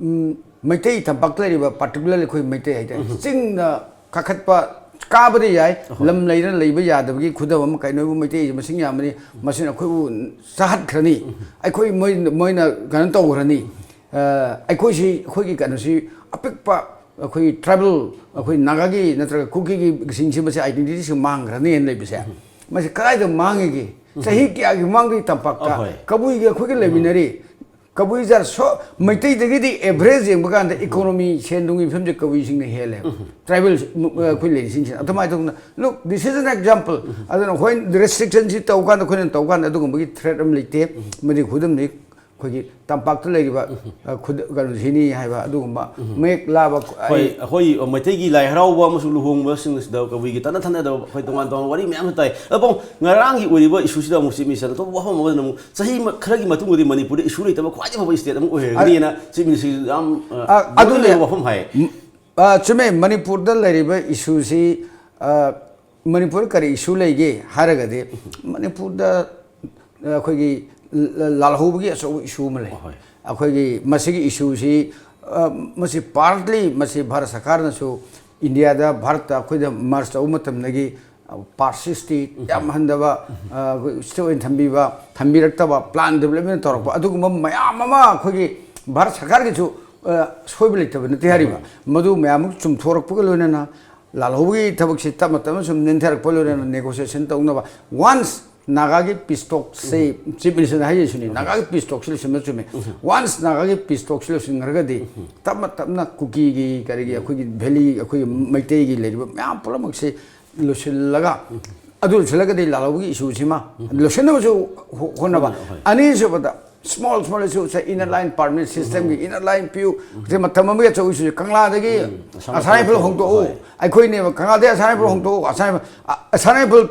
ꯎꯝ, ꯃꯩꯇꯩ ꯇꯝꯄꯥꯛꯇ ꯂꯩꯔꯤꯕ, particularly ꯑꯩꯈꯣꯏ ꯃꯩꯇꯩ ꯍꯥꯏꯇꯥꯔꯦ, ꯆꯤꯡꯗ ꯀꯥꯈꯠꯄ ꯀꯥꯕꯗꯤ ꯌꯥꯏ, ꯂꯝ ꯂꯩꯔ ꯂꯩꯕ ꯌꯥꯗꯕꯒꯤ ꯈꯨꯗꯝ ꯑꯃ, ꯀꯩꯅꯣꯕꯨ ꯃꯩꯇꯩꯁꯦ ꯃꯁꯤꯡ ꯌꯥꯝꯕꯅꯤ, ꯃꯁꯤꯅ ꯑꯩꯈꯣꯏꯕꯨ ꯆꯥꯍꯠꯈ꯭ꯔꯅꯤ, ꯑꯩꯈꯣꯏ ꯃꯣꯏ-, ꯃꯣꯏꯅ ꯀꯩꯅꯣ ꯇꯧꯈ꯭ꯔꯅꯤ꯫ ꯑ, ꯑꯩꯈꯣꯏꯁꯤ, ꯑꯩꯈꯣꯏꯒꯤ ꯀꯩꯅꯣꯁꯤ ꯑꯄꯤꯛꯄ, ꯑꯩꯈꯣꯏ ꯇ꯭ꯔꯥꯏꯕꯦꯜ, ꯑꯩꯈꯣꯏ ꯅꯥꯒꯥꯒꯤ ꯅꯠꯇ꯭ꯔꯒ ꯀꯨꯀꯤꯒꯤ ꯁꯤꯡꯁꯤ, ꯃꯁꯤ identityꯁꯤ ꯃꯥꯡꯈ꯭ꯔꯅꯤꯅ ꯂꯩꯕꯁꯦ, ꯃꯁꯤ ꯀꯗꯥꯏꯗ ꯃꯥꯡꯉꯤꯒꯦ? ꯆꯍꯤ ꯀꯌꯥꯒꯤ ꯃꯃꯥꯡꯗꯒꯤ ꯇꯝꯄꯥꯛꯇ ꯑꯍꯣꯏ꯫ ꯀꯕꯨꯏꯒ ꯑꯩꯈꯣꯏꯒ ꯂꯩꯃꯤꯟꯅꯔꯤ꯫ ꯀꯕꯨꯏ ꯖꯥꯠ ꯁꯣ-, ꯃꯩꯇꯩꯗꯒꯤꯗꯤ ꯑꯦꯚꯔꯦꯖ ꯌꯦꯡꯕ ꯀꯥꯟꯗ ꯏꯀꯣꯅꯣꯃꯤ, ꯁꯦꯟ ꯊꯨꯝꯒꯤ ꯐꯤꯕꯝꯁꯦ ꯀꯕꯨꯏꯁꯤꯡꯅ ꯍꯦꯜꯂꯦꯕ꯫ ꯇ꯭ꯔꯥꯏꯕꯦꯜ, ꯑꯩꯈꯣꯏ ꯂꯩꯔꯤꯁꯤꯡꯁꯤꯅ꯫ ꯑꯗꯨꯃꯥꯏꯅ ꯇꯧꯗꯅ, look, this is an example. ꯑꯗꯨꯅ ꯑꯩꯈꯣꯏ ꯔꯦꯁꯇ꯭ꯔꯤꯛꯁꯟꯁꯤ ꯇꯧ ꯀꯥꯟꯗ, ꯑꯩꯈꯣꯏꯅ ꯇꯧ ꯀꯥꯟꯗ ꯑꯗꯨꯒꯨꯝꯕꯒꯤ ꯊ꯭ꯔꯦꯠ ꯑꯃ ꯂꯩꯇꯦ꯫ ꯃꯗꯨꯒꯤ ꯈꯨꯗꯝꯅꯤ ꯑꯩꯈꯣꯏꯒꯤ ꯇꯝꯄꯥꯛꯇ ꯂꯩꯔꯤꯕ, ꯑ, ꯈꯨꯗ-, ꯀꯩꯅꯣꯁꯤꯅꯤ ꯍꯥꯏꯕ ꯑꯗꯨꯒꯨꯝꯕ ꯃꯌꯦꯛ ꯂꯥꯕ꯫ ꯍꯣꯏ, ꯑꯩ ꯑꯩꯈꯣꯏ ꯃꯩꯇꯩꯒꯤ ꯂꯥꯏ ꯍꯔꯥꯎꯕ ꯑꯃꯁꯨꯡ ꯂꯨꯍꯣꯡꯕꯁꯤꯡ ꯑꯁꯤꯗ ꯀꯕꯨꯏꯒꯤ ꯇꯠꯅ ꯊꯥꯅꯗꯕ ꯑꯩꯈꯣꯏ ꯇꯣꯉꯥꯟ ꯇꯣꯉꯥꯟꯕ ꯋꯥꯔꯤ ꯃꯌꯥꯝꯁꯨ ꯇꯥꯏ꯫ ꯑꯗꯣ ꯉꯔꯥꯡꯒꯤ ꯑꯣꯏꯔꯤꯕ ꯏꯁꯨꯁꯤꯗ ꯑꯃꯨꯛ ꯆꯤꯞ ꯃꯤꯅꯤꯁꯇꯔꯅ ꯑꯇꯣꯞꯄ ꯋꯥꯐꯝ ꯑꯃꯗꯅ ꯑꯃꯨꯛ ꯆꯍꯤ ꯃ-, ꯈꯔꯒꯤ ꯃꯇꯨꯡꯗꯗꯤ ꯃꯅꯤꯄꯨꯔꯗ ꯏꯁꯨ ꯂꯩꯇꯕ ꯈ꯭ꯋꯥꯏꯗꯒꯤ ꯐꯕ ꯁ꯭ꯇꯦꯠ ꯑꯃ ꯑꯣꯏꯍꯟꯒꯅꯤꯅ ꯆꯤꯞ ꯃꯤꯅꯤꯁꯇꯔ ꯌꯥꯝ, ꯑ, ꯑ, ꯃꯒꯨꯟ ꯑꯗꯨꯅꯦ꯫ ꯂꯩꯕ ꯋꯥꯐꯝ ꯍꯥꯏ꯫ ꯎꯝ, ꯑ, ꯆꯨꯝꯃꯦ꯫ ꯃꯅꯤꯄꯨꯔꯗ ꯂꯩꯔꯤꯕ ꯏꯁꯨꯁꯤ, ꯑ, ꯃꯅꯤꯄꯨꯔꯗ ꯀꯔꯤ ꯏꯁꯨ ꯂꯩꯒꯦ ꯍꯥꯏꯔꯒꯗꯤ, ꯃꯅꯤꯄꯨꯔꯗ, ꯑ, ꯑꯩꯈꯣꯏꯒꯤ ꯂ-, ꯂꯥꯜꯍꯧꯕꯒꯤ ꯑꯆꯧꯕ ꯏꯁꯨ ꯑꯃ ꯂꯩ꯫ ꯍꯣꯏ꯫ ꯑꯩꯈꯣꯏꯒꯤ ꯃꯁꯤꯒꯤ ꯏꯁꯨꯁꯤ, ꯑ, ꯃꯁꯤ ꯄꯥꯔꯠꯂꯤ ꯃꯁꯤ ꯚꯥꯔꯠ ꯁꯔꯀꯥꯔꯅꯁꯨ ꯏꯟꯗꯤꯌꯥꯗ, ꯚꯥꯔꯠꯇ ꯑꯩꯈꯣꯏꯗ ꯃꯔꯁ ꯇꯧꯕ ꯃꯇꯝꯗꯒꯤ, ꯑ, ꯄꯥꯔꯁꯤꯁꯇꯤ ꯌꯥꯝ ꯍꯟꯊꯕ, ꯑ, ꯑꯩꯈꯣꯏ ꯁ꯭ꯇꯦꯠ ꯑꯣꯏꯅ ꯊꯝꯕꯤꯕ, ꯊꯝꯕꯤꯔꯛꯇꯕ, ꯄ꯭ꯂꯥꯟ ꯗꯦꯕꯂꯞꯃꯦꯟ ꯇꯧꯔꯛꯄ, ꯑꯗꯨꯒꯨꯝꯕ ꯃꯌꯥꯝ ꯑꯃ ꯑꯩꯈꯣꯏꯒꯤ ꯚꯥꯔꯠ ꯁꯔꯀꯥꯔꯒꯤꯁꯨ, ꯑ, ꯁꯣꯏꯕ ꯂꯩꯇꯕ ꯅꯠꯇꯦ ꯍꯥꯏꯔꯤꯕ꯫ ꯃꯗꯨ ꯃꯌꯥꯝ ꯑꯃ ꯆꯨꯝꯊꯣꯔꯛꯄꯒ ꯂꯣꯏꯅꯅ ꯂꯥꯜꯍꯧꯕꯒꯤ ꯊꯕꯛꯁꯤ ꯇꯞꯅ ꯇꯞꯅ ꯁꯨꯝ ꯅꯦꯝꯊꯔꯛꯄ ꯂꯣꯏꯅꯅ ꯅꯦꯒꯣꯁꯤꯌꯦꯁꯟ ꯇꯧꯅꯕ꯫ ꯋꯥꯟꯁ ꯅꯥꯒꯥꯒꯤ ꯄꯤꯁ ꯇꯣꯛꯁꯤ, ꯆꯤꯞ ꯃꯤꯅꯤꯁꯇꯔꯅ ꯍꯥꯏꯖꯔꯤꯁꯤꯅꯤ, ꯅꯥꯒꯥꯒꯤ ꯄꯤꯁ ꯇꯣꯛꯁꯤ ꯂꯣꯏꯁꯤꯟꯕ ꯆꯨꯝꯃꯦ꯫ ꯋꯥꯟꯁ ꯅꯥꯒꯥꯒꯤ ꯄꯤꯁ ꯇꯣꯛꯁꯤ ꯂꯣꯏꯁꯤꯟꯈ꯭ꯔꯒꯗꯤ ꯇꯞꯅ ꯇꯞꯅ ꯀꯨꯀꯤꯒꯤ, ꯀꯔꯤꯒꯤ, ꯑꯩꯈꯣꯏꯒꯤ ꯚꯦꯂꯤ, ꯑꯩꯈꯣꯏꯒꯤ ꯃꯩꯇꯩꯒꯤ ꯂꯩꯔꯤꯕ ꯃꯌꯥꯝ ꯄꯨꯝꯅꯃꯛꯁꯤ ꯂꯣꯏꯁꯤꯜꯂꯒ, ꯑꯗꯨ ꯂꯣꯏꯁꯤꯜꯂꯒꯗꯤ ꯂꯥꯜꯍꯧꯕꯒꯤ ꯏꯁꯨꯁꯤꯃ ꯂꯣꯏꯁꯤꯟꯅꯕꯁꯨ ꯍꯣ-, ꯍꯣꯠꯅꯕ꯫ ꯍꯣꯏ, ꯍꯣꯏ꯫ ꯑꯅꯤꯁꯨꯕꯗ, small, small issue, say, inner line permit system ꯒꯤ inner line ꯄꯤꯌꯨ꯫ ꯁꯤ ꯃꯇꯝ ꯑꯃꯒꯤ ꯑꯆꯧꯕ ꯏꯁꯨꯁꯦ ꯀꯪꯂꯥꯗꯒꯤ ꯑꯁꯥꯝ ꯑꯁꯥꯝ ꯔꯥꯏꯐꯜ ꯔꯥꯏꯐꯜ ꯍꯣꯡꯗꯣꯛꯎ꯫ ꯍꯣꯏ꯫ ꯑꯩꯈꯣꯏꯅꯦꯕ ꯀꯪꯂꯥꯗꯒꯤ ꯑꯁꯥꯝ ꯔꯥꯏꯐꯜ ꯍꯣꯡꯗꯣꯛꯎ꯫ ꯑꯁꯥꯝ ꯔꯥꯏꯐꯜ, ꯑ, Assam rifle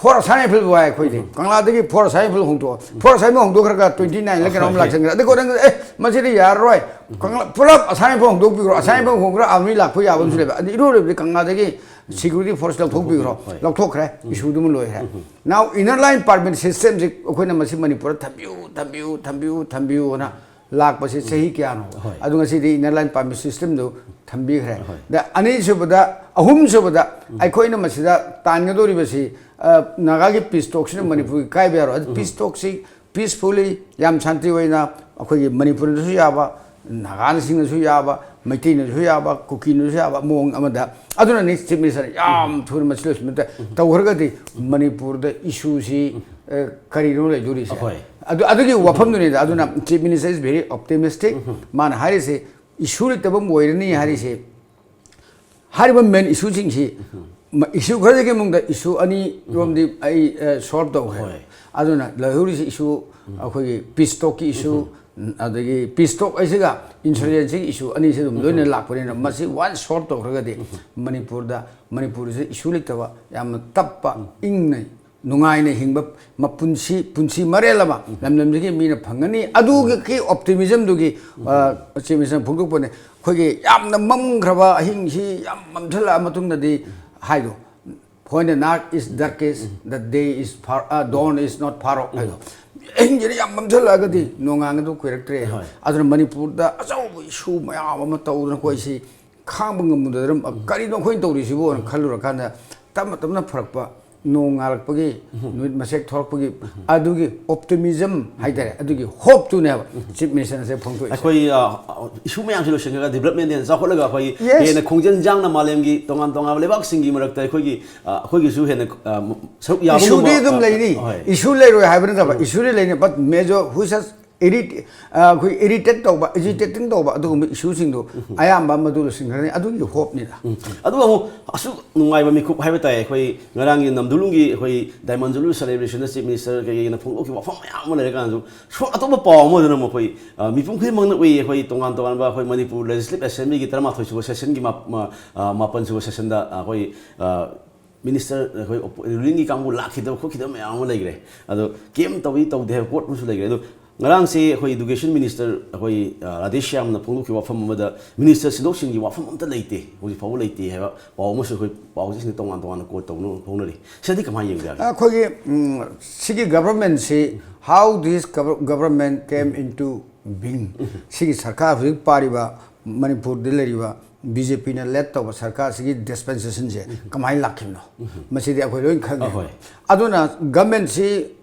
for Assam rifle ꯋꯥꯏ ꯑꯩꯈꯣꯏꯗꯤ꯫ ꯀꯪꯂꯥꯗꯒꯤ ꯐꯣꯔ ꯑꯁꯥꯝ ꯔꯥꯏꯐꯜ ꯍꯣꯡꯗꯣꯛꯑꯣ꯫ ꯐꯣꯔ ꯑꯁꯥꯝ ꯔꯥꯏꯐꯜ ꯍꯣꯡꯗꯣꯛꯈ꯭ꯔꯒ ꯇ꯭ꯋꯦꯟꯇꯤ ꯅꯥꯏꯟꯂ ꯀꯩꯅꯣꯝ ꯍꯣꯏ꯫ ꯂꯥꯛꯁꯟꯈ꯭ꯔꯦ꯫ ꯑꯗꯩ ꯀꯣꯟꯅ, "ꯑꯦ, ꯃꯁꯤꯗꯤ ꯌꯥꯔꯔꯣꯏ꯫ ꯀꯪꯂꯥ ꯄꯨꯂꯞ ꯑꯁꯥꯝ ꯔꯥꯏꯐꯜ ꯍꯣꯡꯗꯣꯛꯄꯤꯈ꯭ꯔꯣ꯫ ꯑꯁꯥꯝ ꯔꯥꯏꯐꯜ ꯍꯣꯡꯈ꯭ꯔ ꯑꯥꯔꯃꯤ ꯂꯥꯛꯄ ꯌꯥꯕ ꯑꯃꯁꯨ ꯂꯩꯕ꯫ ꯑꯗꯨ ꯏꯔꯣꯏ ꯂꯣꯏꯕꯗꯤ ꯀꯪꯂꯥꯗꯒꯤ ꯁꯦꯀ꯭ꯌꯨꯔꯤꯇꯤ ꯐꯣꯔꯁ ꯂꯧꯊꯣꯛꯄꯤꯈ꯭ꯔꯣ"꯫ ꯍꯣꯏ꯫ ꯂꯧꯊꯣꯛꯈ꯭ꯔꯦ꯫ ꯏꯁꯨꯗꯨꯃ ꯂꯣꯏꯈ꯭ꯔꯦ꯫ Now, inner line permit systemꯁꯤ ꯑꯩꯈꯣꯏꯅ ꯃꯁꯤ ꯃꯅꯤꯄꯨꯔꯗ ꯊꯝꯕꯤꯌꯨ, ꯊꯝꯕꯤꯌꯨ, ꯊꯝꯕꯤꯌꯨ, ꯊꯝꯕꯤꯌꯨꯅ ꯂꯥꯛꯄꯁꯤ ꯆꯍꯤ ꯀꯌꯥꯅꯣ? ꯍꯣꯏ꯫ ꯑꯗꯨ ꯉꯁꯤꯗꯤ inner line permit systemꯗꯨ ꯊꯝꯕꯤꯈ꯭ꯔꯦ꯫ ꯍꯣꯏ꯫ ꯑꯗ ꯑꯅꯤꯁꯨꯕꯗ, ꯑꯍꯨꯝꯁꯨꯕꯗ ꯑꯩꯈꯣꯏꯅ ꯃꯁꯤꯗ ꯇꯥꯟꯒꯗꯧꯔꯤꯕꯁꯤ, ꯑ, ꯅꯥꯒꯥꯒꯤ peace talkꯁꯤꯅ ꯃꯅꯤꯄꯨꯔꯒꯤ ꯀꯥꯏꯕ ꯌꯥꯔꯣꯏ꯫ ꯑꯗꯨ peace talkꯁꯤ peacefully, ꯌꯥꯝ ꯁꯥꯟꯇꯤ ꯑꯣꯏꯅ ꯑꯩꯈꯣꯏꯒꯤ ꯃꯅꯤꯄꯨꯔꯗꯁꯨ ꯌꯥꯕ, ꯅꯥꯒꯥꯁꯤꯡꯅꯁꯨ ꯌꯥꯕ, ꯃꯩꯇꯩꯅꯁꯨ ꯌꯥꯕ, ꯀꯨꯀꯤꯅꯁꯨ ꯌꯥꯕ ꯃꯑꯣꯡ ꯑꯃꯗ꯫ ꯑꯗꯨꯅꯅꯤ Chief Minister ꯌꯥꯝ ꯊꯨꯅ ꯃꯁꯤ ꯂꯣꯏꯁꯤꯟꯕꯗ ꯇꯧꯈ꯭ꯔꯒꯗꯤ ꯃꯅꯤꯄꯨꯔꯗ issueꯁꯤ, ꯑ, ꯀꯔꯤꯅꯣ ꯂꯩꯗꯣꯔꯤꯁꯦ? ꯍꯣꯏ꯫ ꯑꯗꯨ, ꯑꯗꯨꯒꯤ ꯋꯥꯐꯝꯗꯨꯅꯤꯗ꯫ ꯑꯗꯨꯅ Chief Minister is very optimistic꯫ ꯃꯥꯅ ꯍꯥꯏꯔꯤꯁꯦ issue ꯂꯩꯇꯕ ꯑꯃ ꯑꯣꯏꯔꯅꯤ ꯍꯥꯏꯔꯤꯁꯦ꯫ ꯍꯥꯏꯔꯤꯕ main issueꯁꯤꯡꯁꯤ, ꯃ-, issue ꯈꯔꯁꯤꯒꯤ ꯃꯅꯨꯡꯗ issue ꯑꯅꯤ ꯔꯣꯝꯗꯤ ꯑꯩ, ꯑ, solve ꯇꯧꯈ꯭ꯔꯦ꯫ ꯍꯣꯏ꯫ ꯑꯗꯨꯅ ꯂꯩꯍꯧꯔꯤꯁꯤ issue, ꯑꯩꯈꯣꯏꯒꯤ peace talkꯀꯤ issue, ꯑꯗꯒꯤ peace talk ꯍꯥꯏꯁꯤꯒ insurgencyꯒꯤ issue ꯑꯅꯤꯁꯤ ꯑꯗꯨꯝ ꯂꯣꯏꯅ ꯂꯥꯛꯄꯅꯤꯅ ꯃꯁꯤ once solve ꯇꯧꯈ꯭ꯔꯒꯗꯤ ꯃꯅꯤꯄꯨꯔꯗ, ꯃꯅꯤꯄꯨꯔꯁꯤ issue ꯂꯩꯇꯕ, ꯌꯥꯝꯅ ꯇꯞꯄ, ꯏꯪꯅ ꯅꯨꯡꯉꯥꯏꯅ ꯍꯤꯡꯕ ꯃꯄꯨꯟꯁꯤ, ꯄꯨꯟꯁꯤ ꯃꯔꯦꯜ ꯑꯃ ꯂꯝꯗꯝꯁꯤꯒꯤ ꯃꯤꯅ ꯐꯪꯒꯅꯤ꯫ ꯑꯗꯨꯒꯤ optimismꯗꯨꯒꯤ, ꯑ, Chief Minister ꯐꯣꯡꯗꯣꯛꯄꯅꯦ꯫ ꯑꯩꯈꯣꯏꯒꯤ ꯌꯥꯝꯅ ꯃꯝꯈ꯭ꯔꯕ ꯑꯍꯤꯡꯁꯤ ꯌꯥꯝ ꯃꯝꯁꯤꯜꯂꯛꯑ ꯃꯇꯨꯡꯗꯗꯤ ꯍꯥꯏꯗꯣ, "When the night is darkest, the day is far, uh, dawn is not far off" ꯍꯥꯏꯗꯣ꯫ ꯑꯍꯤꯡꯁꯤꯅ ꯌꯥꯝ ꯃꯝꯁꯤꯜꯂꯛꯑꯒꯗꯤ ꯅꯣꯡꯉꯥꯟꯕꯗꯣ ꯀꯨꯏꯔꯛꯇ꯭ꯔꯦ꯫ ꯍꯣꯏ꯫ ꯑꯗꯨꯅ ꯃꯅꯤꯄꯨꯔꯗ ꯑꯆꯧꯕ issue ꯃꯌꯥꯝ ꯑꯃ ꯇꯧꯗꯅ ꯑꯩꯈꯣꯏꯁꯤ ꯈꯥꯡꯕ ꯉꯝꯃꯨꯗꯗꯅ, "ꯀꯔꯤꯅꯣ ꯑꯩꯈꯣꯏꯅ ꯇꯧꯔꯤꯁꯤꯕꯣꯅ" ꯈꯜꯂꯨꯔꯀꯥꯟꯗ ꯇꯞꯅ ꯇꯞꯅ ꯐꯔꯛꯄ, ꯅꯣꯡ ꯉꯥꯜꯂꯛꯄꯒꯤ, ꯅꯨꯃꯤꯠ ꯃꯁꯦꯛ ꯊꯣꯛꯂꯛꯄꯒꯤ ꯑꯗꯨꯒꯤ optimism ꯍꯥꯏꯇꯥꯔꯦ, ꯑꯗꯨꯒꯤ hopeꯇꯨꯅꯦꯕ Chief Ministerꯅ ꯉꯁꯥꯏ ꯐꯣꯡꯗꯣꯛꯏꯁꯦ꯫ ꯑꯩꯈꯣꯏ, ꯑ, issue ꯃꯌꯥꯝꯁꯤ ꯂꯣꯏꯁꯤꯟꯈ꯭ꯔꯒ development ꯍꯦꯟꯅ ꯆꯥꯎꯈꯠꯂꯒ ꯑꯩꯈꯣꯏ Yes. ꯍꯦꯟꯅ ꯈꯣꯡꯖꯦꯜ ꯌꯥꯡꯅ ꯃꯥꯂꯦꯝꯒꯤ ꯇꯣꯉꯥꯟ ꯇꯣꯉꯥꯟꯕ ꯂꯩꯕꯥꯛꯁꯤꯡꯒꯤ ꯃꯔꯛꯇ ꯑꯩꯈꯣꯏꯒꯤ, ꯑ, ꯑꯩꯈꯣꯏꯒꯤꯁꯨ ꯍꯦꯟꯅ, ꯑ, ꯁꯔꯨꯛ ꯌꯥꯕꯒꯨꯝꯕ, Issueꯗꯤ ꯑꯗꯨꯝ ꯑ, ꯂꯩꯅꯤ꯫ ꯍꯣꯏ꯫ Issue ꯂꯩꯔꯣꯏ ꯍꯥꯏꯕ ꯅꯠꯇꯕ, issue ꯂꯩꯅꯤ, but major which has irrit-, ꯑ, ꯑꯩꯈꯣꯏ irritate ꯇꯧꯕ, agitating ꯇꯧꯕ ꯑꯗꯨꯒꯨꯝꯕ issueꯁꯤꯡꯗꯣ ꯑꯌꯥꯝꯕ ꯃꯗꯨ ꯂꯣꯏꯁꯤꯟꯈ꯭ꯔꯅꯤ꯫ ꯑꯗꯨꯒꯤ hopeꯅꯤꯗ꯫ ꯎꯝ꯫ ꯑꯗꯨꯒ ꯑꯃꯨꯛ ꯑꯁꯨꯛ ꯅꯨꯡꯉꯥꯏꯕ ꯃꯤꯀꯨꯞ ꯍꯥꯏꯕ ꯇꯥꯏ, ꯑꯩꯈꯣꯏ ꯉꯔꯥꯡꯒꯤ ꯅꯝꯗꯨꯂꯨꯡꯒꯤ ꯑꯩꯈꯣꯏ Diamond Jubilee celebrationꯗ Chief Minister ꯀꯩꯀꯩꯅ ꯐꯣꯡꯗꯣꯛꯈꯤꯕ ꯋꯥꯐꯝ ꯃꯌꯥꯝ ꯑꯃ ꯂꯩꯔꯀꯥꯟꯗꯁꯨ, ꯁꯣ-, ꯑꯇꯣꯞꯄ ꯄꯥꯎ ꯑꯃꯗꯅ ꯑꯃꯨꯛ ꯑꯩꯈꯣꯏ, ꯑ, ꯃꯤꯄꯨꯝ ꯈꯨꯗꯤꯡꯃꯛꯅ ꯎꯏ, ꯑꯩꯈꯣꯏ ꯇꯣꯉꯥꯟ ꯇꯣꯉꯥꯟꯕ ꯑꯩꯈꯣꯏ ꯃꯅꯤꯄꯨꯔ Legislative Assemblyꯒꯤ ꯇꯔꯥꯃꯥꯊꯣꯏ ꯁꯨꯕ sessionꯒꯤ ꯃꯥ-, ꯃꯥ-, ꯑ, ꯃꯥꯄꯟ ꯁꯨꯕ sessionꯗ ꯑꯩꯈꯣꯏ, ꯑ, ꯃꯤꯅꯤꯁꯇꯔ ꯑꯩꯈꯣꯏ ꯔꯨꯂꯤꯡꯒꯤ ꯀꯥꯡꯕꯨ ꯂꯥꯛꯈꯤꯗꯕ ꯈꯣꯠꯈꯤꯗꯕ ꯃꯌꯥꯝ ꯑꯃ ꯂꯩꯈ꯭ꯔꯦ꯫ ꯑꯗꯣ ꯀꯩꯝ ꯇꯧꯏ ꯇꯧꯗꯦ ꯍꯥꯏꯕ ꯄꯣꯠ ꯑꯃꯁꯨ ꯂꯩꯈ꯭ꯔꯦ꯫ ꯑꯗꯣ ꯉꯔꯥꯡꯁꯦ ꯑꯩꯈꯣꯏ ꯏꯗꯨꯀꯦꯁꯟ ꯃꯤꯅꯤꯁꯇꯔ ꯑꯩꯈꯣꯏ, ꯑ, ꯔꯥꯙꯦꯁ꯭ꯌꯥꯝꯅ ꯐꯣꯡꯗꯣꯛꯈꯤꯕ ꯋꯥꯐꯝ ꯑꯃꯗ ꯃꯤꯅꯤꯁꯇꯔ ꯁꯤꯟꯗꯣꯛ ꯁꯤꯟꯒꯤ ꯋꯥꯐꯝ ꯑꯝꯇ ꯂꯩꯇꯦ, ꯍꯧꯖꯤꯛ ꯐꯥꯎꯕ ꯂꯩꯇꯦ ꯍꯥꯏꯕ ꯄꯥꯎ ꯑꯃꯁꯨ ꯑꯩꯈꯣꯏ ꯄꯥꯎꯆꯦꯁꯤꯡꯗ ꯇꯣꯉꯥꯟ ꯇꯣꯉꯥꯟꯅ ꯀꯣꯠ ꯇꯧꯅ ꯐꯣꯡꯅꯔꯤ꯫ ꯁꯤꯗꯤ ꯀꯃꯥꯏꯅ ꯌꯦꯡꯕ ꯌꯥꯒꯦ? ꯑꯩꯈꯣꯏꯒꯤ, ꯎꯝ, ꯁꯤꯒꯤ ꯒꯕꯔꯃꯦꯟꯁꯤ, how this government came into being, ꯁꯤꯒꯤ ꯁꯔꯀꯥꯔ ꯍꯧꯖꯤꯛ ꯄꯥꯔꯤꯕ ꯃꯅꯤꯄꯨꯔꯗ ꯂꯩꯔꯤꯕ ꯕꯤ ꯖꯦ ꯄꯤꯅ ꯂꯦꯠ ꯇꯧꯕ ꯁꯔꯀꯥꯔꯁꯤꯒꯤ ꯗꯤꯁꯄꯦꯟꯁꯦꯁꯟꯁꯦ ꯀꯃꯥꯏꯅ ꯂꯥꯛꯈꯤꯕꯅꯣ? ꯃꯁꯤꯗꯤ ꯑꯩꯈꯣꯏ ꯂꯣꯏ ꯈꯪꯉꯦ꯫ ꯑꯍꯣꯏ꯫ ꯑꯗꯨꯅ ꯒꯃꯦꯟꯁꯤ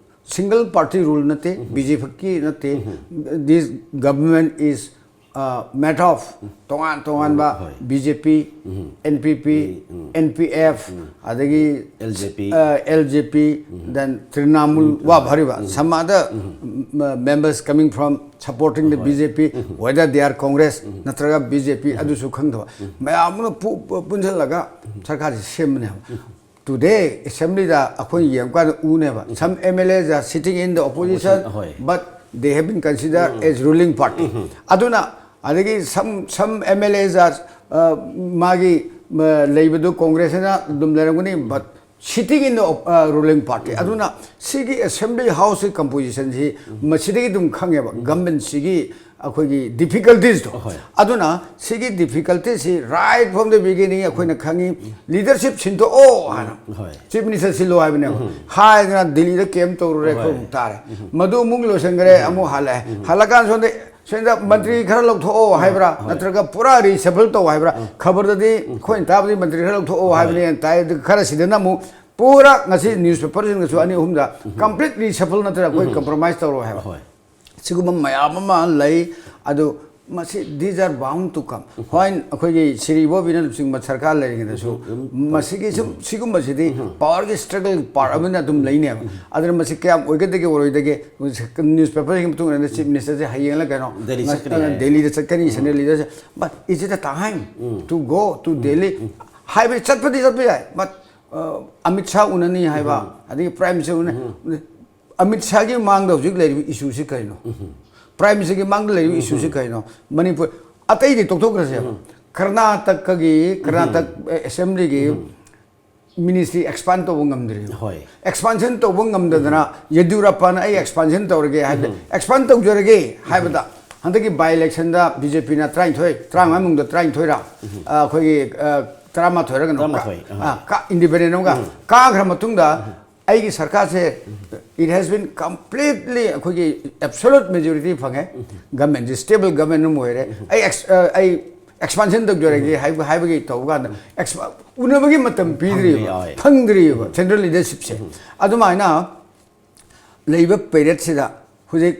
ꯁꯤꯡꯒꯜ ꯄꯥꯔꯇꯤ ꯔꯨꯜ ꯅꯠꯇꯦ, ꯕꯤ ꯖꯦ ꯄꯤꯒꯤ ꯅꯠꯇꯦ꯫ This government is, uh, made of ꯇꯣꯉꯥꯟ ꯇꯣꯉꯥꯟꯕ ꯍꯣꯏ꯫ ꯕꯤ ꯖꯦ ꯄꯤ, ꯑꯦꯟ ꯄꯤ ꯄꯤ, ꯑꯦꯟ ꯄꯤ ꯑꯦꯐ, ꯑꯗꯒꯤ ꯑꯦꯜ ꯖꯦ ꯄꯤ꯫ ꯑꯦꯜ ꯖꯦ ꯄꯤ, then ꯇ꯭ꯔꯤꯅꯥꯃꯨꯜ ꯋꯥ ꯐꯔꯤꯕ some other members coming from supporting the ꯍꯣꯏ꯫ B J P, whether they are Congress ꯅꯠꯇ꯭ꯔꯒ B J P, ꯑꯗꯨꯁꯨ ꯈꯪꯗꯕ ꯃꯌꯥꯝ ꯑꯃ ꯄꯨ-, ꯄꯨ-, ꯄꯨꯟꯁꯤꯜꯂꯒ ꯁꯔꯀꯥꯔꯁꯤ ꯁꯦꯝꯕꯅꯦꯕ꯫ Today ꯑꯦꯁꯦꯝꯕ꯭ꯂꯤꯗ ꯑꯩꯈꯣꯏꯅ ꯌꯦꯡꯕꯀꯥꯟꯗ ꯎꯅꯦꯕ, some M L As are sitting in the opposition, ꯍꯣꯏ꯫ But they have been considered as ruling party. ꯑꯗꯨꯅ ꯑꯗꯒꯤ some, some M L As are, uh, ꯃꯥꯒꯤ, uh, ꯂꯩꯕꯗꯨ ꯀꯣꯡꯒ꯭ꯔꯦꯁꯅ ꯑꯗꯨꯝ ꯂꯩꯔꯝꯒꯅꯤ, but sitting in the, uh, ruling party. ꯑꯗꯨꯅ ꯁꯤꯒꯤ assembly ꯍꯥꯎꯁꯀꯤ ꯀꯝꯄꯣꯖꯤꯁꯟꯁꯤ ꯃꯁꯤꯗꯒꯤ ꯑꯗꯨꯝ ꯈꯪꯉꯦꯕ, ꯒꯃꯦꯟꯁꯤꯒꯤ ꯑꯩꯈꯣꯏꯒꯤ ꯗꯤꯐꯤꯀꯜꯇꯤꯁꯇꯣ꯫ ꯍꯣꯏ꯫ ꯑꯗꯨꯅ ꯁꯤꯒꯤ ꯗꯤꯐꯤꯀꯜꯇꯤꯁꯤ right from the beginning ꯑꯩꯈꯣꯏꯅ ꯈꯪꯉꯤ, ꯂꯤꯗꯔꯁꯤꯞ ꯁꯤꯟꯗꯣꯛꯑꯣ ꯍꯥꯏꯅ, ꯍꯣꯏ꯫ ꯆꯤꯐ ꯃꯤꯅꯤꯁꯇꯔ ꯁꯤꯜꯂꯣ ꯍꯥꯏꯕꯅꯦꯕ꯫ ꯍꯥꯏꯗꯅ ꯗꯤꯜꯂꯤꯗ ꯀꯦꯝ ꯇꯧꯔꯨꯔꯦ, ꯍꯣꯏ꯫ ꯑꯩꯈꯣꯏ ꯑꯃꯨꯛ ꯇꯥꯔꯦ꯫ ꯃꯗꯨ ꯑꯃꯨꯛ ꯂꯣꯏꯁꯤꯟꯈ꯭ꯔꯦ, ꯑꯃꯨꯛ ꯍꯜꯂꯛꯑꯦ꯫ ꯍꯜꯂꯛꯀꯥꯟ ꯁꯣꯝꯗ, ꯁꯣꯝꯗ ꯃꯟꯇ꯭ꯔꯤ ꯈꯔ ꯂꯧꯊꯣꯛꯑꯣ ꯍꯥꯏꯕ꯭ꯔꯥ, ꯍꯣꯏ꯫ ꯅꯠꯇ꯭ꯔꯒ ꯄꯨꯔꯥ ꯔꯤꯁꯐꯜ ꯇꯧ ꯍꯥꯏꯕ꯭ꯔꯥ? ꯈꯕꯔꯗꯗꯤ ꯑꯩꯈꯣꯏꯅ ꯇꯥꯕꯗꯤ ꯃꯟꯇ꯭ꯔꯤ ꯈꯔ ꯂꯧꯊꯣꯛꯑꯣ ꯍꯣꯏ꯫ ꯍꯥꯏꯕꯅꯦꯅ ꯇꯥꯏ꯫ ꯑꯗꯨ ꯈꯔ ꯁꯤꯗꯅ ꯑꯃꯨꯛ ꯄꯨꯔꯥ ꯉꯁꯤ ꯅ꯭ꯌꯨꯁ ꯄꯦꯄꯔꯁꯤꯡꯗꯁꯨ ꯑꯅꯤ ꯑꯍꯨꯝꯗ complete reshuffle ꯅꯠꯇ꯭ꯔꯒ ꯑꯩꯈꯣꯏ compromise ꯇꯧꯔꯣ ꯍꯥꯏꯕ꯫ ꯍꯣꯏ꯫ ꯁꯤꯒꯨꯝꯕ ꯃꯌꯥꯝ ꯑꯃ ꯂꯩ꯫ ꯑꯗꯨ ꯃꯁꯤ, these are bound to come꯫ ꯍꯣꯏ, ꯑꯩꯈꯣꯏꯒꯤ ꯁꯤꯔꯤ ꯏꯕꯣꯕꯤꯅ ꯂꯨꯆꯤꯡꯕ ꯁꯔꯀꯥꯔ ꯂꯩꯔꯤꯉꯩꯗꯁꯨ ꯃꯁꯤꯒꯤ ꯁꯨꯝ, ꯁꯤꯒꯨꯝꯕꯁꯤꯗꯤ powerꯒꯤ struggle part ꯑꯃꯅ ꯑꯗꯨꯝ ꯂꯩꯅꯦꯕ꯫ ꯑꯗꯨꯅ ꯃꯁꯤ ꯀꯌꯥꯝ ꯑꯣꯏꯒꯗꯒꯦ ꯑꯣꯏꯔꯣꯏꯗꯒꯦ, ꯅ꯭ꯌꯨꯁ ꯄꯦꯄꯔꯁꯤꯡꯒꯤ ꯃꯇꯨꯡ ꯏꯟꯅ ꯆꯤꯐ ꯃꯤꯅꯤꯁꯇꯔꯁꯦ ꯍꯌꯦꯡꯂ ꯀꯩꯅꯣ ꯗꯦꯜꯂꯤ ꯆꯠꯀꯅꯤ ꯍꯥꯏ꯫ ꯗꯦꯜꯂꯤꯗ ꯆꯠꯀꯅꯤ, central ꯂꯤꯗꯔꯁꯦ꯫ But is it a time to go to Delhi? ꯍꯥꯏꯕꯗꯤ ꯆꯠꯄꯗꯤ ꯆꯠꯄ ꯌꯥꯏ, but, ꯑ, ꯑꯃꯤꯠ ꯁꯥꯍ ꯎꯅꯅꯤ ꯍꯥꯏꯕ, ꯑꯗꯒꯤ ꯄ꯭ꯔꯥꯏꯝ ꯃꯤꯅꯤꯁꯇꯔ ꯎꯅ-, ꯑꯃꯤꯠ ꯁꯥꯍꯒꯤ ꯃꯥꯡꯗ ꯍꯧꯖꯤꯛ ꯂꯩꯔꯤꯕ ꯏꯁꯨꯁꯤ ꯀꯔꯤꯅꯣ? ꯄ꯭ꯔꯥꯏꯝ ꯃꯤꯅꯤꯁꯇꯔꯒꯤ ꯃꯥꯡꯗ ꯂꯩꯔꯤꯕ ꯏꯁꯨꯁꯤ ꯀꯔꯤꯅꯣ? ꯃꯅꯤꯄꯨꯔ, ꯑꯇꯩꯗꯤ ꯇꯣꯛꯊꯣꯛꯈ꯭ꯔꯁꯦꯕ꯫ ꯀꯔꯅꯥꯇꯀꯒꯤ, ꯀꯔꯅꯥꯇꯛ ꯑꯦꯁꯦꯝꯕ꯭ꯂꯤꯒꯤ ꯃꯤꯅꯤꯁꯇ꯭ꯔꯤ ꯑꯦꯛꯁꯄꯥꯟ ꯇꯧꯕ ꯉꯝꯗ꯭ꯔꯤꯕ꯫ ꯍꯣꯏ꯫ ꯑꯦꯛꯁꯄꯥꯟꯁꯟ ꯇꯧꯕ ꯉꯝꯗꯗꯅ ꯌꯦꯗꯤꯌꯨꯔꯞꯄꯅ "ꯑꯩ ꯑꯦꯛꯁꯄꯥꯟꯁꯟ ꯇꯧꯔꯒꯦ" ꯍꯥꯏꯕꯗ, "ꯑꯦꯛꯁꯄꯥꯟ ꯇꯧꯖꯔꯒꯦ" ꯍꯥꯏꯕꯗ, ꯍꯟꯗꯛꯀꯤ ꯕꯥꯏ ꯏꯂꯦꯛꯁꯟꯗ ꯕꯤꯖꯦꯄꯤꯅ ꯇꯔꯥꯅꯤꯊꯣꯏ, ꯇꯔꯥꯃꯉꯥ ꯃꯅꯨꯡꯗ ꯇꯔꯥꯅꯤꯊꯣꯏꯔ, ꯑ, ꯑꯩꯈꯣꯏꯒꯤ, ꯑ, ꯇꯔꯥꯃꯥꯊꯣꯏꯔ ꯀꯩꯅꯣ ꯀꯥ-, ꯇꯔꯥꯃꯥꯊꯣꯏ, ꯑꯍꯣꯏ꯫ ꯑ, ꯀꯥ-, ꯏꯟꯗꯤꯄꯦꯟꯗꯦꯟ ꯑꯃꯒ ꯀꯥꯈ꯭ꯔ ꯃꯇꯨꯡꯗ, ꯑꯩꯒꯤ ꯁꯔꯀꯥꯔꯁꯦ, it has been completely, ꯑꯩꯈꯣꯏꯒꯤ absolute majority ꯐꯪꯉꯦ, ꯒꯃꯦꯟꯁꯦ ꯁ꯭ꯇꯦꯕꯜ ꯒꯃꯦꯟ ꯑꯃ ꯑꯣꯏꯔꯦ, ꯑꯩ ꯑꯦꯛꯁ-, ꯑ, ꯑꯩ ꯑꯦꯛꯁꯄꯥꯟꯁꯟ ꯇꯧꯖꯔꯒꯦ ꯍꯥꯏꯕ, ꯍꯥꯏꯕꯒꯤ ꯇꯧꯕ ꯀꯥꯟꯗ, ꯑꯦꯛꯁ-, ꯎꯅꯕꯒꯤ ꯃꯇꯝ ꯄꯤꯗ꯭ꯔꯤꯕ, ꯐꯪꯗ꯭ꯔꯤ, ꯍꯣꯏ꯫ ꯐꯪꯗ꯭ꯔꯤꯕ ꯁꯦꯟꯇ꯭ꯔꯦꯜ ꯂꯤꯗꯔꯁꯤꯞꯁꯦ꯫ ꯑꯗꯨꯃꯥꯏꯅ ꯂꯩꯕ ꯄꯦꯔꯦꯠꯁꯤꯗ ꯍꯧꯖꯤꯛ,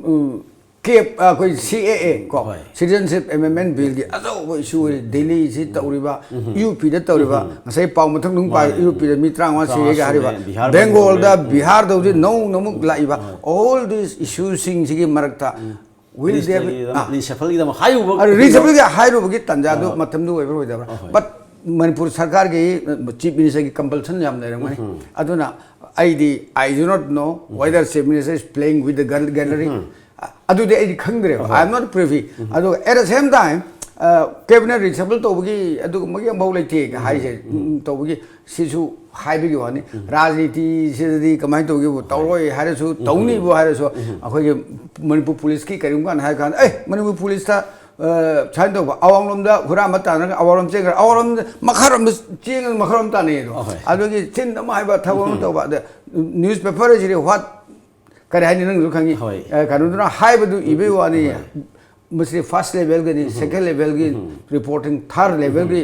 ꯎꯝ, ꯀꯦꯞ, ꯑꯩꯈꯣꯏ ꯁꯤ ꯑꯦ ꯑꯦ ꯀꯣ, ꯍꯣꯏ꯫ ꯁꯤꯇꯤꯖꯟꯁꯤꯞ ꯑꯦꯃꯦꯟꯃꯦꯟ ꯕꯤꯜꯒꯤ ꯑꯆꯧꯕ ꯏꯁꯨ ꯑꯣꯏꯔꯤ, ꯗꯦꯜꯂꯤꯁꯤ ꯇꯧꯔꯤꯕ, ꯌꯨ ꯄꯤꯗ ꯇꯧꯔꯤꯕ, ꯉꯁꯥꯏ ꯄꯥꯎ ꯃꯊꯪ ꯅꯨꯡ ꯄꯥꯏ, ꯃꯥꯅꯦ꯫ ꯌꯨ ꯄꯤꯗ ꯃꯤ ꯇꯔꯥꯃꯉꯥ ꯁꯤꯔꯦꯒ ꯇꯔꯥꯃꯉꯥ ꯍꯥꯏꯔꯤꯕ, ꯁꯤꯔꯦ, ꯕꯤꯍꯥꯔ, ꯕꯦꯡꯒꯣꯜꯗ, ꯕꯦꯡꯒꯣꯜ꯫ ꯕꯤꯍꯥꯔꯗ ꯍꯧꯖꯤꯛ ꯅꯧꯅ ꯑꯃꯨꯛ ꯂꯥꯛꯏꯕ, all these ꯏꯁꯨꯁꯤꯡꯁꯤꯒꯤ ꯃꯔꯛꯇ will there be, ꯃꯤꯅꯤꯁꯇꯔꯒꯤꯗꯃꯛ, ꯑꯥ꯫ ꯔꯤꯁꯐꯜꯒꯤꯗꯃꯛ ꯍꯥꯏꯔꯨꯕ ꯑꯗꯨ ꯔꯤꯁꯐꯜꯒꯤ ꯍꯥꯏꯔꯨꯕꯒꯤ ꯇꯥꯟꯖꯥꯗꯨ ꯃꯇꯝꯗꯨ ꯑꯣꯏꯕ꯭ꯔꯥ ꯑꯣꯏꯗꯕ꯭ꯔꯥ? ꯑꯍꯣꯏ꯫ But ꯃꯅꯤꯄꯨꯔ ꯁꯔꯀꯥꯔꯒꯤ ꯆꯤꯐ ꯃꯤꯅꯤꯁꯇꯔꯒꯤ ꯀꯝꯄꯜꯁꯟ ꯌꯥꯝ ꯂꯩꯔꯝꯒꯅꯤ꯫ ꯑꯗꯨꯅ ꯑꯩꯗꯤ, "I do not know whether chief minister is playing with the gal-, gallery." ꯑꯗꯨꯗꯤ ꯑꯩꯗꯤ ꯈꯪꯗ꯭ꯔꯦꯕ꯫ I am not privy. ꯑꯗꯨꯒ at the same time, cabinet reshuffle ꯇꯧꯕꯒꯤ ꯑꯗꯨꯒꯨꯝꯕꯒꯤ ꯑꯃꯐꯥꯎ ꯂꯩꯇꯦ ꯍꯥꯏꯁꯦ, ꯎꯝ, ꯇꯧꯕꯒꯤ ꯁꯤꯁꯨ ꯍꯥꯏꯕꯒꯤ ꯋꯥꯅꯤ꯫ ꯔꯥꯖꯅꯤꯇꯤꯁꯤꯗꯗꯤ ꯀꯃꯥꯏꯅ ꯇꯧꯒꯦꯕꯨ, ꯇꯧꯔꯣꯏ ꯍꯥꯏꯔꯁꯨ, ꯇꯧꯅꯤꯕꯨ ꯍꯥꯏꯔꯁꯨ, ꯑꯩꯈꯣꯏꯒꯤ ꯃꯅꯤꯄꯨꯔ ꯄꯨꯂꯤꯁꯀꯤ ꯀꯔꯤꯒꯨꯝꯕ ꯀꯥꯟꯗ ꯍꯥꯏꯔ ꯀꯥꯟꯗ, "ꯑꯦ, ꯃꯅꯤꯄꯨꯔ ꯄꯨꯂꯤꯁꯇ, ꯑ, ꯁꯨꯃꯥꯏꯅ ꯇꯧꯕ, ꯑꯋꯥꯡꯂꯣꯝꯗ ꯍꯨꯔꯥꯟꯕ ꯇꯥꯟꯅꯔꯒ ꯑꯋꯥꯡꯂꯣꯝꯗ ꯃꯈꯥꯔꯣꯝꯗ ꯆꯦꯡꯉꯒ ꯃꯈꯥꯔꯣꯝ ꯇꯥꯟꯅꯩ" ꯑꯗꯣ꯫ ꯑꯍꯣꯏ꯫ ꯑꯗꯨꯒꯤ ꯆꯤꯟ ꯑꯃ ꯍꯥꯏꯕ ꯊꯕꯛ ꯑꯃ ꯇꯧꯕ꯫ ꯑꯗ ꯅ꯭ꯌꯨꯁꯄꯦꯄꯔ ꯑꯁꯤꯗꯤ what, ꯀꯔꯤ ꯍꯥꯏꯅꯤ, ꯅꯪꯁꯨ ꯈꯪꯉꯤ꯫ ꯍꯣꯏ꯫ ꯑ, ꯀꯩꯅꯣꯗꯨꯅ ꯍꯥꯏꯕꯗꯨ ꯏꯕꯩ ꯋꯥꯅꯤ꯫ ꯃꯁꯤ ꯐꯥꯔꯁ ꯂꯦꯚꯦꯜꯒꯅꯤ, ꯁꯦꯀꯦꯟ ꯂꯦꯚꯦꯜꯒꯤ ꯔꯤꯄꯣꯔꯇꯤꯡ, ꯊꯥꯔꯠ ꯂꯦꯚꯦꯜꯒꯤ,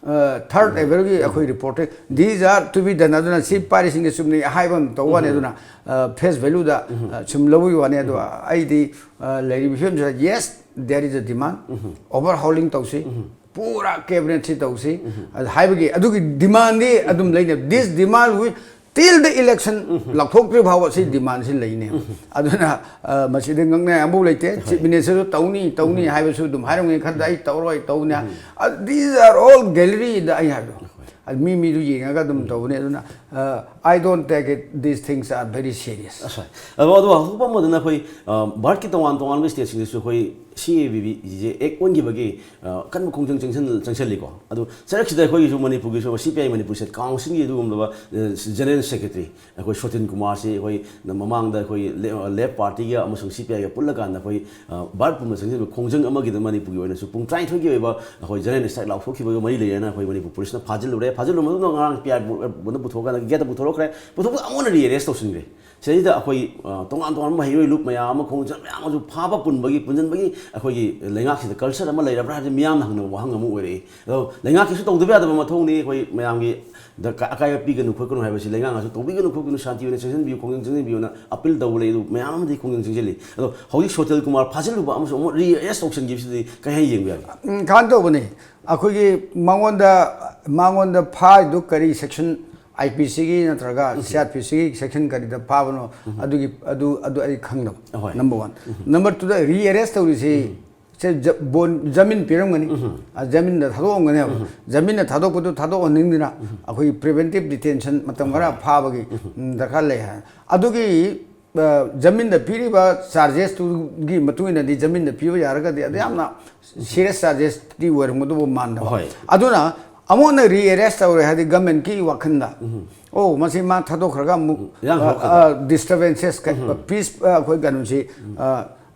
ꯑ, ꯊꯥꯔꯠ ꯂꯦꯚꯦꯜꯒꯤ ꯑꯩꯈꯣꯏ reporting, these are to be done꯫ ꯑꯗꯨꯅ ꯁꯤ ꯄꯥꯏꯔꯤꯁꯤꯡꯒꯤ ꯆꯨꯝꯅ ꯍꯥꯏꯕ ꯑꯃ ꯇꯧꯕ ꯋꯥꯅꯤ꯫ ꯑꯗꯨꯅ, ꯑ, ꯐꯦꯁ ꯚꯦꯂꯨꯗ, ꯑ, ꯁꯨꯝ ꯂꯧꯕꯒꯤ ꯋꯥꯅꯤ꯫ ꯑꯗꯣ ꯑꯩꯗꯤ, ꯑ, ꯂꯩꯔꯤꯕ ꯐꯤꯕꯝꯁꯤꯗ, yes, there is a demand, overhauling ꯇꯧꯁꯤ, ꯄꯨꯔꯥ ꯀꯦꯕꯤꯅꯦꯠꯁꯤ ꯇꯧꯁꯤ, ꯑꯗ ꯍꯥꯏꯕꯒꯤ ꯑꯗꯨꯒꯤ ꯗꯤꯃꯥꯟꯗꯤ ꯑꯗꯨꯝ ꯂꯩꯅꯦ꯫ This demand will, till the election ꯂꯥꯎꯊꯣꯛꯇ꯭ꯔꯤ ꯐꯥꯎꯕ ꯁꯤ ꯗꯤꯃꯥꯟꯁꯤ ꯂꯩꯅꯦꯕ꯫ ꯑꯗꯨꯅ, ꯑ, ꯃꯁꯤꯗ ꯉꯛꯅꯤꯡꯉꯥꯏ ꯑꯃꯐꯥꯎ ꯂꯩꯇꯦ꯫ ꯆꯤꯐ ꯃꯤꯅꯤꯁꯇꯔꯁꯨ ꯇꯧꯅꯤ, ꯇꯧꯅꯤ ꯍꯥꯏꯕꯁꯨ ꯑꯗꯨꯝ ꯍꯥꯏꯔꯝꯒꯅꯤ ꯈꯟꯗ, "ꯑꯩ ꯇꯧꯔꯣꯏ, ꯇꯧꯅꯤ" ꯍꯥꯏ꯫ ꯑ, these are all gallery ꯗ ꯑꯩ ꯍꯥꯏꯕꯗꯣ꯫ ꯑꯗ ꯃꯤ ꯃꯤꯗꯨ ꯌꯦꯡꯉꯒ ꯑꯗꯨꯝ ꯇꯧꯕꯅꯦ꯫ ꯑꯗꯨꯅ, ꯑ, I don't take it, these things are very serious꯫ ꯑꯁ, ꯑꯗꯣ, ꯑꯗꯣ ꯑꯇꯣꯞꯄ ꯑꯃꯗꯅ ꯑꯩꯈꯣꯏ, ꯑ, ꯚꯥꯔꯠꯀꯤ ꯇꯣꯉꯥꯟ ꯇꯣꯉꯥꯟꯕ ꯁ꯭ꯇꯦꯠꯁꯤꯡꯗꯁꯨ ꯑꯩꯈꯣꯏ ꯁꯤ ꯑꯦ ꯕꯤ ꯕꯤ ꯁꯤꯁꯦ ꯑꯦꯛ ꯑꯣꯟꯈꯤꯕꯒꯤ ꯑ, ꯑꯀꯟꯕ ꯈꯣꯡꯖꯪ ꯆꯪꯁꯤꯟ- ꯆꯪꯁꯤꯜꯂꯤꯀꯣ꯫ ꯑꯗꯨ ꯆꯔꯛꯁꯤꯗ ꯑꯩꯈꯣꯏꯒꯤꯁꯨ ꯃꯅꯤꯄꯨꯔꯒꯤꯁꯨ ꯁꯤ ꯄꯤ ꯑꯥꯏ ꯃꯅꯤꯄꯨꯔ ꯁ꯭ꯇꯦꯠ ꯀꯥꯎꯟꯁꯤꯜꯒꯤ ꯑꯗꯨꯒꯨꯝꯂꯕ ꯖꯦꯅꯔꯦꯜ ꯁꯦꯀ꯭ꯔꯦꯇꯔꯤ ꯑꯩꯈꯣꯏ ꯁꯣꯇꯤꯟ ꯀꯨꯃꯥꯔꯁꯤ ꯑꯩꯈꯣꯏ ꯃꯃꯥꯡꯗ ꯑꯩꯈꯣꯏ ꯂꯦꯐ ꯄꯥꯔꯇꯤꯒ ꯑꯃꯁꯨꯡ ꯁꯤ ꯄꯤ ꯑꯥꯏꯒ ꯄꯨꯜꯂꯀꯥꯟꯗ ꯑꯩꯈꯣꯏ ꯑ, ꯚꯥꯔꯠ ꯄꯨꯝꯕ ꯆꯪꯁꯤꯟꯕ ꯈꯣꯡꯖꯪ ꯑꯃꯒꯤꯗ ꯃꯅꯤꯄꯨꯔꯒꯤ ꯑꯣꯏꯅꯁꯨ ꯄꯨꯡ ꯇꯔꯥꯅꯤꯊꯣꯏꯒꯤ ꯑꯣꯏꯕ ꯑꯩꯈꯣꯏ ꯖꯦꯅꯔꯦꯜ ꯁ꯭ꯇ꯭ꯔꯥꯏꯛ ꯂꯥꯎꯊꯣꯛꯈꯤꯕꯒ ꯃꯔꯤ ꯂꯩꯅꯅ ꯑꯩꯈꯣꯏ ꯃꯅꯤꯄꯨꯔ ꯄꯨꯂꯤꯁꯅ ꯐꯥꯖꯤꯜꯂꯨꯔꯦ꯫ ꯐꯥꯖꯤꯜꯂꯨꯔꯕ ꯃꯇꯨꯡꯗ ꯉꯔꯥꯡ ꯄꯤ ꯑꯥꯏ ꯕꯣꯔꯗ ꯄꯨꯊꯣꯛꯑꯀꯥꯟꯗ ꯒꯦꯠꯇ ꯄꯨꯊꯣꯔꯛꯈ꯭ꯔꯦ꯫ ꯄꯨꯊꯣꯛꯄꯗ ꯑꯃꯨꯛ ꯍꯟꯅ ꯔꯤꯑꯦꯔꯦꯁ ꯇꯧꯁꯤꯟꯈ꯭ꯔꯦ꯫ ꯁꯤꯗꯩꯗ ꯑꯩꯈꯣꯏ ꯑ, ꯇꯣꯉꯥꯟ ꯇꯣꯉꯥꯟꯕ ꯃꯍꯩꯔꯣꯏ ꯂꯨꯞ ꯃꯌꯥꯝ ꯑꯃ ꯈꯣꯡꯖꯪ ꯃꯌꯥꯝ ꯑꯃꯁꯨ ꯐꯥꯕ ꯄꯨꯟꯕꯒꯤ ꯄꯨꯟꯁꯤꯟꯕꯒꯤ ꯑꯩꯈꯣꯏꯒꯤ ꯂꯩꯉꯥꯛꯁꯤꯗ ꯀꯜꯆꯔ ꯑꯃ ꯂꯩꯔꯕ꯭ꯔꯥ ꯍꯥꯏꯕꯁꯤ ꯃꯤꯌꯥꯝꯅ ꯍꯪꯅꯕ ꯋꯥꯍꯪ ꯑꯃ ꯑꯣꯏꯔꯛꯏ꯫ ꯑꯗꯣ ꯂꯩꯉꯥꯛꯀꯤꯁꯨ ꯇꯧꯗꯕ ꯌꯥꯗꯕ ꯃꯊꯧꯅꯤ꯫ ꯑꯩꯈꯣꯏ ꯃꯌꯥꯝꯒꯤ ꯗ ꯀ- ꯑꯀꯥꯏꯕ ꯄꯤꯒꯅꯨ ꯈꯣꯠꯀꯅꯨ ꯍꯥꯏꯕꯁꯤ ꯂꯩꯉꯥꯛꯅꯁꯨ ꯇꯧꯕꯤꯒꯅꯨ ꯈꯣꯠꯀꯅꯨ, ꯁꯥꯟꯇꯤ ꯑꯣꯏꯅ ꯆꯪꯁꯤꯟꯕꯤꯌꯨ, ꯈꯣꯡꯖꯪ ꯆꯪꯁꯤꯟꯕꯤꯌꯨꯅ ꯑꯄꯤꯜ ꯇꯧꯕ ꯂꯩ꯫ ꯑꯗꯨ ꯃꯌꯥꯝ ꯑꯃꯗꯤ ꯈꯣꯡꯖꯪ ꯆꯪꯁꯤꯜꯂꯤ꯫ ꯑꯗꯣ ꯍꯧꯖꯤꯛ ꯁꯣꯇꯦꯜ ꯀꯨꯃꯥꯔ ꯐꯥꯖꯤꯜꯂꯨꯕ ꯑꯃꯁꯨꯡ ꯑꯃꯨꯛ ꯔꯤꯑꯦꯔꯦꯁ ꯇꯧꯁꯤꯟꯈꯤꯕꯁꯤꯗꯤ ꯀꯩ ꯍꯥꯏꯅ ꯌꯦꯡꯕ ꯌꯥꯕꯒꯦ? ꯎꯝ, ꯀꯃꯥꯏꯅ ꯇꯧꯕꯅꯤ? ꯑꯩꯈꯣꯏꯒꯤ ꯃꯉꯣꯟꯗ ꯃꯉꯣꯟꯗ ꯐꯥꯔꯤꯗꯨ ꯀꯔꯤ ꯁꯦꯛꯁꯟ, ꯑꯥꯏ ꯄꯤ ꯁꯤꯒꯤ ꯅꯠꯇ꯭ꯔꯒ ꯁꯤ ꯑꯥꯔ ꯄꯤ ꯁꯤꯒꯤ ꯁꯦꯛꯁꯟ ꯀꯔꯤꯗ ꯐꯥꯕꯅꯣ? ꯑꯗꯨꯒꯤ ꯑꯗꯨ ꯑꯗꯨ ꯑꯩ ꯈꯪꯗꯕ꯫ ꯑꯍꯣꯏ꯫ Number one. ꯅꯝꯕꯔ ꯇꯨꯗ ꯔꯤꯑꯦꯔꯦꯁ ꯇꯧꯔꯤꯁꯤ ꯁꯦ ꯖ- ꯕꯣꯟ ꯖꯃꯤꯟ ꯄꯤꯔꯝꯒꯅꯤ꯫ ꯑ, ꯖꯃꯤꯟꯗ ꯊꯥꯗꯣꯛꯑꯝꯒꯅꯦꯕ꯫ ꯖꯃꯤꯟꯗ ꯊꯥꯗꯣꯛꯄꯗꯨ ꯊꯥꯗꯣꯛꯍꯟꯅꯤꯡꯗꯅ ꯑꯩꯈꯣꯏꯒꯤ ꯄ꯭ꯔꯤꯚꯦꯟꯇꯤꯞ ꯗꯤꯇꯦꯟꯁꯟ ꯃꯇꯝ ꯈꯔ ꯐꯥꯕꯒꯤ ꯎꯝ, ꯗꯔꯀꯥꯔ ꯂꯩ ꯍꯥꯏ꯫ ꯑꯗꯨꯒꯤ ꯑ, ꯖꯃꯤꯟꯗ ꯄꯤꯔꯤꯕ ꯆꯥꯔꯖꯦꯁꯇꯨꯒꯤ ꯃꯇꯨꯡ ꯏꯟꯅꯗꯤ ꯖꯃꯤꯟꯗ ꯄꯤꯕ ꯌꯥꯔꯒꯗꯤ ꯑꯗꯨ ꯌꯥꯝꯅ ꯁꯤꯔꯤꯌꯁ ꯆꯥꯔꯖꯦꯁꯇꯤ ꯑꯣꯏꯔꯝꯒꯗꯧꯕ ꯃꯥꯟꯗꯕ꯫ ꯍꯣꯏ꯫ ꯑꯗꯨꯅ ꯑꯃꯨꯛ ꯍꯟꯅ ꯔꯤꯑꯦꯔꯦꯁ ꯇꯧꯔꯦ ꯍꯥꯏꯗꯤ ꯒꯃꯦꯟꯀꯤ ꯋꯥꯈꯜꯗ, ꯑꯣ, ꯃꯁꯤ ꯃꯥ ꯊꯥꯗꯣꯛꯈ꯭ꯔꯒ ꯑꯃꯨꯛ ꯌꯥꯝ ꯍꯧꯔꯛꯀꯗ꯭ꯔꯥ? ꯗꯤꯁꯇꯔꯕꯦꯟꯁꯦꯁ ꯄꯤꯁ ꯑꯩꯈꯣꯏ ꯀꯩꯅꯣꯁꯤ ꯑ,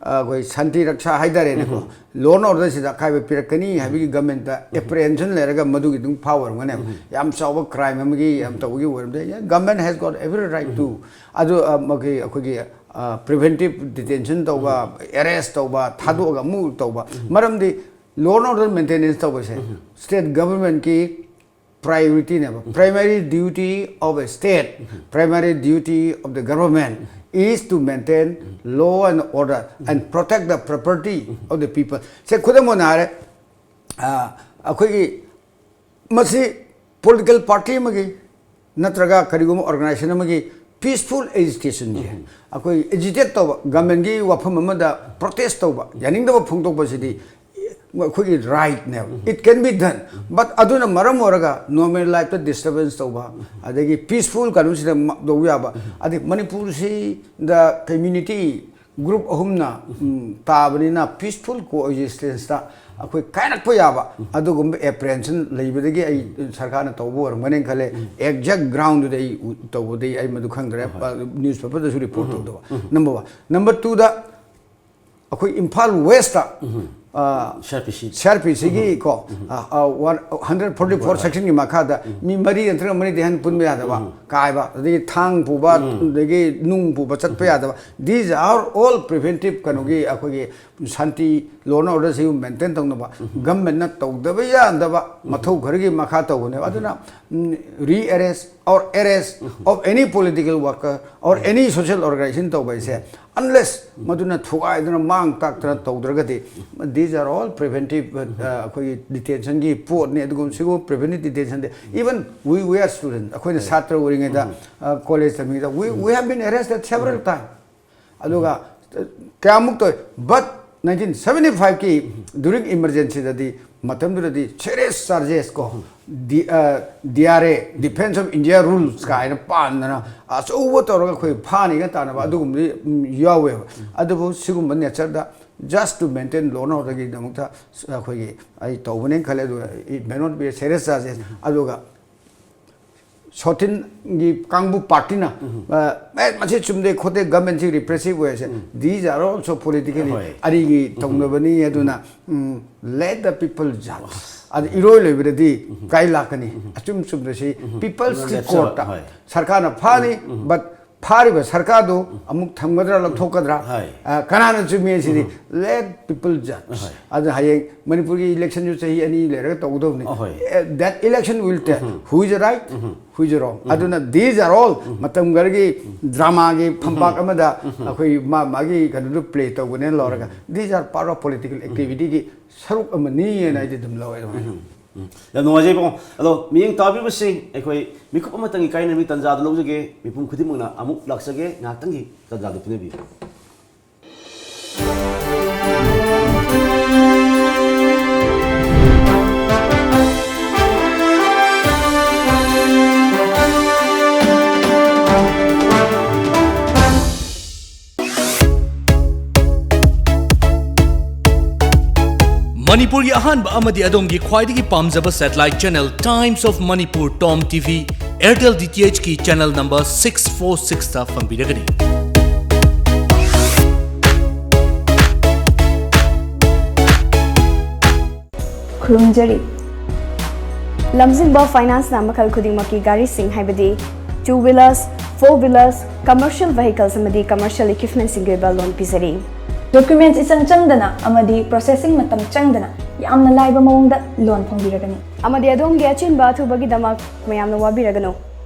ꯑ, ꯑꯩꯈꯣꯏ ꯁꯥꯟꯇꯤ ꯔꯛꯁꯥ ꯍꯥꯏꯇꯥꯔꯦꯅꯦꯀꯣ, ꯂꯣ ꯑꯦꯟ ꯑꯣꯔꯗꯔꯁꯤꯗ ꯑꯀꯥꯏꯕ ꯄꯤꯔꯛꯀꯅꯤ ꯍꯥꯏꯕꯒꯤ ꯒꯃꯦꯟꯇ ꯑꯦꯄ꯭ꯔꯤꯍꯦꯟꯁꯟ ꯂꯩꯔꯒ ꯃꯗꯨꯒꯤ ꯑꯗꯨꯝ ꯐꯥꯎ ꯑꯣꯏꯔꯝꯒꯅꯦꯕ꯫ ꯌꯥꯝ ꯆꯥꯎꯕ ꯀ꯭ꯔꯥꯏꯝ ꯑꯃꯒꯤ ꯌꯥꯝ ꯇꯧꯕꯒꯤ ꯑꯣꯏꯔꯝꯗꯦ꯫ Government has got every right to ꯑꯗꯨ ꯑ, ꯃꯈꯣꯏ ꯑꯩꯈꯣꯏꯒꯤ ꯄ꯭ꯔꯤꯚꯦꯟꯇꯤꯞ ꯗꯤꯇꯦꯟꯁꯟ ꯇꯧꯕ, ꯑꯦꯔꯦꯁ ꯇꯧꯕ, ꯊꯥꯗꯣꯛꯑꯒ ꯑꯃꯨꯛ ꯇꯧꯕ꯫ ꯃꯔꯝꯗꯤ ꯂꯣ ꯑꯦꯟ ꯑꯣꯔꯗꯔ ꯃꯦꯟꯇꯦꯅꯦꯟꯁ ꯇꯧꯕꯁꯦ state ꯒꯚꯔꯟꯃꯦꯟꯠꯀꯤ ꯄ꯭ꯔꯥꯏꯑꯣꯔꯤꯇꯤꯅꯦꯕ꯫ Primary duty of a state, primary duty of the government is to maintain law and order and protect the property of the people. ꯁꯦ ꯈꯨꯗꯝ ꯑꯣꯏꯅ ꯍꯥꯏꯔꯦ, ꯑ, ꯑꯩꯈꯣꯏꯒꯤ ꯃꯁꯤ ꯄꯣꯂꯤꯇꯤꯀꯦꯜ ꯄꯥꯔꯇꯤ ꯑꯃꯒꯤ ꯅꯠꯇ꯭ꯔꯒ ꯀꯔꯤꯒꯨꯝꯕ ꯑꯣꯔꯒꯅꯥꯏꯖꯦꯁꯟ ꯑꯃꯒꯤ ꯄꯤꯁꯐꯨꯜ ꯑꯦꯖꯤꯇꯦꯁꯟꯁꯦ, ꯑꯩꯈꯣꯏ ꯑꯦꯖꯤꯇꯦꯠ ꯇꯧꯕ, ꯒꯃꯦꯟꯒꯤ ꯋꯥꯐꯝ ꯑꯃꯗ ꯄ꯭ꯔꯣꯇꯦꯁ ꯇꯧꯕ, ꯌꯥꯅꯤꯡꯗꯕ ꯐꯣꯡꯗꯣꯛꯄꯁꯤꯗꯤ ꯑꯩꯈꯣꯏꯒꯤ ꯔꯥꯏꯠꯅꯦꯕ꯫ It can be done, but ꯑꯗꯨꯅ ꯃꯔꯝ ꯑꯣꯏꯔꯒ ꯅꯣꯔꯃꯦꯜ ꯂꯥꯏꯐꯇ ꯗꯤꯁꯇꯔꯕꯦꯟꯁ ꯇꯧꯕ, ꯑꯗꯒꯤ ꯄꯤꯁꯐꯨꯜ ꯀꯩꯅꯣꯁꯤꯗ ꯃ- ꯇꯧꯕ ꯌꯥꯕ, ꯑꯗꯩ ꯃꯅꯤꯄꯨꯔꯁꯤꯗ ꯀꯝꯃ꯭ꯌꯨꯅꯤꯇꯤ ꯒ꯭ꯔꯨꯞ ꯑꯍꯨꯝꯅ ꯎꯝ, ꯇꯥꯕꯅꯤꯅ ꯄꯤꯁꯐꯨꯜ ꯀꯣ ꯑꯦꯛꯖꯤꯁꯇꯦꯟꯁꯇ ꯑꯩꯈꯣꯏ ꯀꯥꯏꯔꯛꯄ ꯌꯥꯕ ꯑꯗꯨꯒꯨꯝꯕ ꯑꯦꯄ꯭ꯔꯦꯟꯁꯟ ꯂꯩꯕꯗꯒꯤ ꯑꯩ ꯁꯔꯀꯥꯔꯅ ꯇꯧꯕ ꯑꯣꯏꯔꯝꯒꯅꯤ ꯈꯜꯂꯦ꯫ ꯑꯦꯛꯖꯦꯛ ꯒ꯭ꯔꯥꯎꯟꯗꯨꯗ ꯑꯩ ꯎ- ꯇꯧꯕꯗꯤ ꯑꯩ ꯃꯗꯨ ꯈꯪꯗ꯭ꯔꯦ꯫ ꯅ꯭ꯌꯨꯁ ꯄꯦꯄꯔꯗꯁꯨ ꯔꯤꯄꯣꯔꯠ ꯇꯧꯗꯕ꯫ Number one. ꯅꯝꯕꯔ ꯇꯨꯗ ꯑꯩꯈꯣꯏ Imphal west C R P ꯁꯤ ꯁꯤ ꯑꯥꯔ ꯄꯤ ꯁꯤꯒꯤ ꯀꯣ ꯋꯥꯟ ꯍꯟꯗ꯭ꯔꯦꯠ ꯐꯣꯔꯇꯤ ꯐꯣꯔ ꯁꯦꯛꯁꯟꯒꯤ ꯃꯈꯥꯗ ꯃꯤ ꯃꯔꯤ ꯅꯠꯇ꯭ꯔꯒ ꯃꯔꯤꯗꯤ ꯍꯦꯟꯅ ꯄꯨꯟꯕ ꯌꯥꯗꯕ, ꯀꯥꯏꯕ, ꯑꯗꯒꯤ ꯊꯥꯡ ꯄꯨꯕ, ꯑꯗꯒꯤ ꯅꯨꯡ ꯄꯨꯕ ꯆꯠꯄ ꯌꯥꯗꯕ, these are all preventive ꯀꯩꯅꯣꯒꯤ ꯑꯩꯈꯣꯏꯒꯤ ꯁꯥꯟꯇꯤ, law and order ꯁꯤꯕꯨ ꯃꯦꯟꯇꯦꯟ ꯇꯧꯅꯕ ꯒꯚꯔꯟꯃꯦꯟꯠꯅ ꯇꯧꯗꯕ ꯌꯥꯗꯕ ꯃꯊꯧ ꯈꯔꯒꯤ ꯃꯈꯥ ꯇꯧꯕꯅꯦꯕ꯫ ꯑꯗꯨꯅ ꯔꯤ Ares or arrest of any political worker or any social organization ꯇꯧꯕ ꯍꯥꯏꯁꯦ, ꯑꯟꯂꯦꯁ ꯃꯗꯨꯅ ꯊꯨꯒꯥꯏꯗꯅ ꯃꯥꯡ ꯇꯥꯛꯇꯅ ꯇꯧꯗ꯭ꯔꯒꯗꯤ, these are all preventive, ꯑꯩꯈꯣꯏꯒꯤ ꯗꯤꯇꯦꯟꯁꯟꯒꯤ ꯄꯣꯠꯅꯤ꯫ ꯑꯗꯨꯒꯨꯝꯕ ꯁꯤꯒꯨꯝꯕ ꯄ꯭ꯔꯤꯚꯦꯟꯇꯤꯞ ꯗꯤꯇꯦꯟꯁꯟꯗꯤ, even we were student, ꯑꯩꯈꯣꯏꯅ ꯁꯥꯇ꯭ꯔ ꯑꯣꯏꯔꯤꯉꯩꯗ college ꯇꯝꯃꯤꯉꯩꯗ we we have been arrested several time꯫ ꯑꯗꯨꯒ ꯀꯌꯥꯃꯨꯛ ꯇꯧꯏ꯫ But nineteen seventy five ꯀꯤ during emergency ꯗꯗꯤ, ꯃꯇꯝꯗꯨꯗꯗꯤ serious charges ꯀꯣ, D R A, Defence of India Rules ꯀꯥꯏꯅ ꯄꯥꯟꯗꯅ ꯑꯆꯧꯕ ꯇꯧꯔꯒ ꯑꯩꯈꯣꯏ ꯐꯥꯅꯤꯒ ꯇꯥꯟꯅꯕ ꯑꯗꯨꯒꯨꯝꯕꯗꯤ ꯌꯥꯎꯋꯦꯕ꯫ ꯑꯗꯨꯕꯨ ꯁꯤꯒꯨꯝꯕ ꯅꯦꯆꯔꯗ just to maintain law and order ꯒꯤꯗꯃꯛꯇ ꯑꯩꯈꯣꯏꯒꯤ ꯑꯩ ꯇꯧꯕꯅꯦꯅ ꯈꯜꯂꯦ꯫ ꯑꯗꯨꯒ it may not be a serious charges꯫ ꯑꯗꯨꯒ ꯁꯣꯇꯤꯟꯒꯤ ꯀꯥꯡꯕꯨ ꯄꯥꯔꯇꯤꯅ ꯑꯦ, ꯃꯁꯤ ꯆꯨꯝꯗꯦ ꯈꯣꯠꯇꯦ, ꯒꯚꯔꯟꯃꯦꯟꯠꯁꯤ ꯔꯤꯄ꯭ꯔꯦꯁꯤꯞ ꯑꯣꯏ ꯍꯥꯏꯁꯦ, these are also politically ꯑꯔꯤꯒꯤ ꯇꯧꯅꯕꯅꯤ꯫ ꯑꯗꯨꯅ let the people judge꯫ ꯑꯗ ꯏꯔꯣꯏ ꯂꯣꯏꯕꯗꯗꯤ ꯀꯥꯏ ꯂꯥꯛꯀꯅꯤ? ꯑꯆꯨꯝ ꯆꯨꯝꯗ ꯁꯤ people's court ꯇ ꯁꯔꯀꯥꯔꯅ ꯐꯥꯅꯤ꯫ But ꯐꯥꯔꯤꯕ ꯁꯔꯀꯥꯔꯗꯨ ꯑꯃꯨꯛ ꯊꯝꯒꯗ꯭ꯔꯥ, ꯂꯧꯊꯣꯛꯀꯗ꯭ꯔꯥ? ꯑ, ꯀꯅꯥꯅ ꯆꯨꯝꯃꯤ ꯁꯤꯗꯤ let people judge꯫ ꯑꯗꯨꯅ ꯍꯌꯦꯡ ꯃꯅꯤꯄꯨꯔꯒꯤ ꯏꯂꯦꯛꯁꯟꯁꯨ ꯆꯍꯤ ꯑꯅꯤ ꯂꯩꯔꯒ ꯇꯧꯒꯗꯧꯕꯅꯤ꯫ That election will tell who is right, who is wrong꯫ ꯑꯗꯨꯅ these are all ꯃꯇꯝ ꯈꯔꯒꯤ ꯗ꯭ꯔꯃꯥꯒꯤ ꯐꯝꯄꯥꯛ ꯑꯃꯗ ꯑꯩꯈꯣꯏ ꯃꯥ ꯃꯥꯒꯤ ꯀꯩꯅꯣꯗꯨ ꯄ꯭ꯂꯦ ꯇꯧꯕꯅꯦꯅ ꯂꯧꯔꯒ, these are part of political activity ꯒꯤ ꯁꯔꯨꯛ ꯑꯃꯅꯤ ꯍꯥꯏꯅ ꯑꯩꯗꯤ ꯑꯗꯨꯝ ꯂꯧꯋꯦ ꯑꯗꯨꯃꯥꯏꯅ꯫ ꯎꯝ꯫ ꯌꯥꯝ ꯅꯨꯡꯉꯥꯏꯖꯩ ꯏꯕꯨꯡꯉꯣ꯫ ꯑꯗꯣ ꯃꯤꯠꯌꯦꯡ ꯇꯥꯕꯤꯕꯁꯤꯡ ꯑꯩꯈꯣꯏ ꯃꯤꯀꯨꯞ ꯑꯃꯇꯪꯒꯤ ꯀꯥꯏꯅꯕꯒꯤ ꯇꯥꯟꯖꯥꯗꯨ ꯂꯧꯖꯒꯦ꯫ ꯃꯤꯄꯨꯝ ꯈꯨꯗꯤꯡꯃꯛꯅ ꯑꯃꯨꯛ ꯂꯥꯛꯆꯒꯦ꯫ ꯉꯥꯏꯍꯥꯛꯇꯪꯒꯤ ꯇꯥꯟꯖꯥꯗꯨ ꯄꯤꯅꯕꯤꯌꯨ꯫ ꯃꯅꯤꯄꯨꯔꯒꯤ ꯑꯍꯥꯟꯕ ꯑꯃꯗꯤ ꯑꯗꯣꯝꯒꯤ ꯈ꯭ꯋꯥꯏꯗꯒꯤ ꯄꯥꯝꯖꯕ satellite channel Times of Manipur Tom TV Airtel DTHꯀꯤ channel number six four sixꯇ ꯐꯪꯕꯤꯔꯒꯅꯤ꯫ ꯈꯨꯔꯨꯝꯖꯔꯤ꯫ ꯂꯝꯖꯤꯡꯕ Financeꯅ ꯃꯈꯜ ꯈꯨꯗꯤꯡꯃꯛꯀꯤ ꯒꯥꯔꯤꯁꯤꯡ, ꯍꯥꯏꯕꯗꯤ two wheelers, four wheelers, commercial vehicles ꯑꯃꯗꯤ commercial equipmentꯁꯤꯡꯒꯤ ꯑꯣꯏꯕ loan ꯄꯤꯖꯔꯤ꯫ Documents ꯏꯆꯪ ꯆꯪꯗꯅ ꯑꯃꯗꯤ processing ꯃꯇꯝ ꯆꯪꯗꯅ ꯌꯥꯝꯅ ꯂꯥꯏꯕ ꯃꯑꯣꯡꯗ loan ꯐꯪꯕꯤꯔꯒꯅꯤ꯫ ꯑꯃꯗꯤ ꯑꯗꯣꯝꯒꯤ ꯑꯆꯤꯟꯕ ꯑꯊꯨꯕꯒꯤꯗꯃꯛ ꯃꯌꯥꯝꯅ ꯋꯥꯕꯤꯔꯒꯅꯨ꯫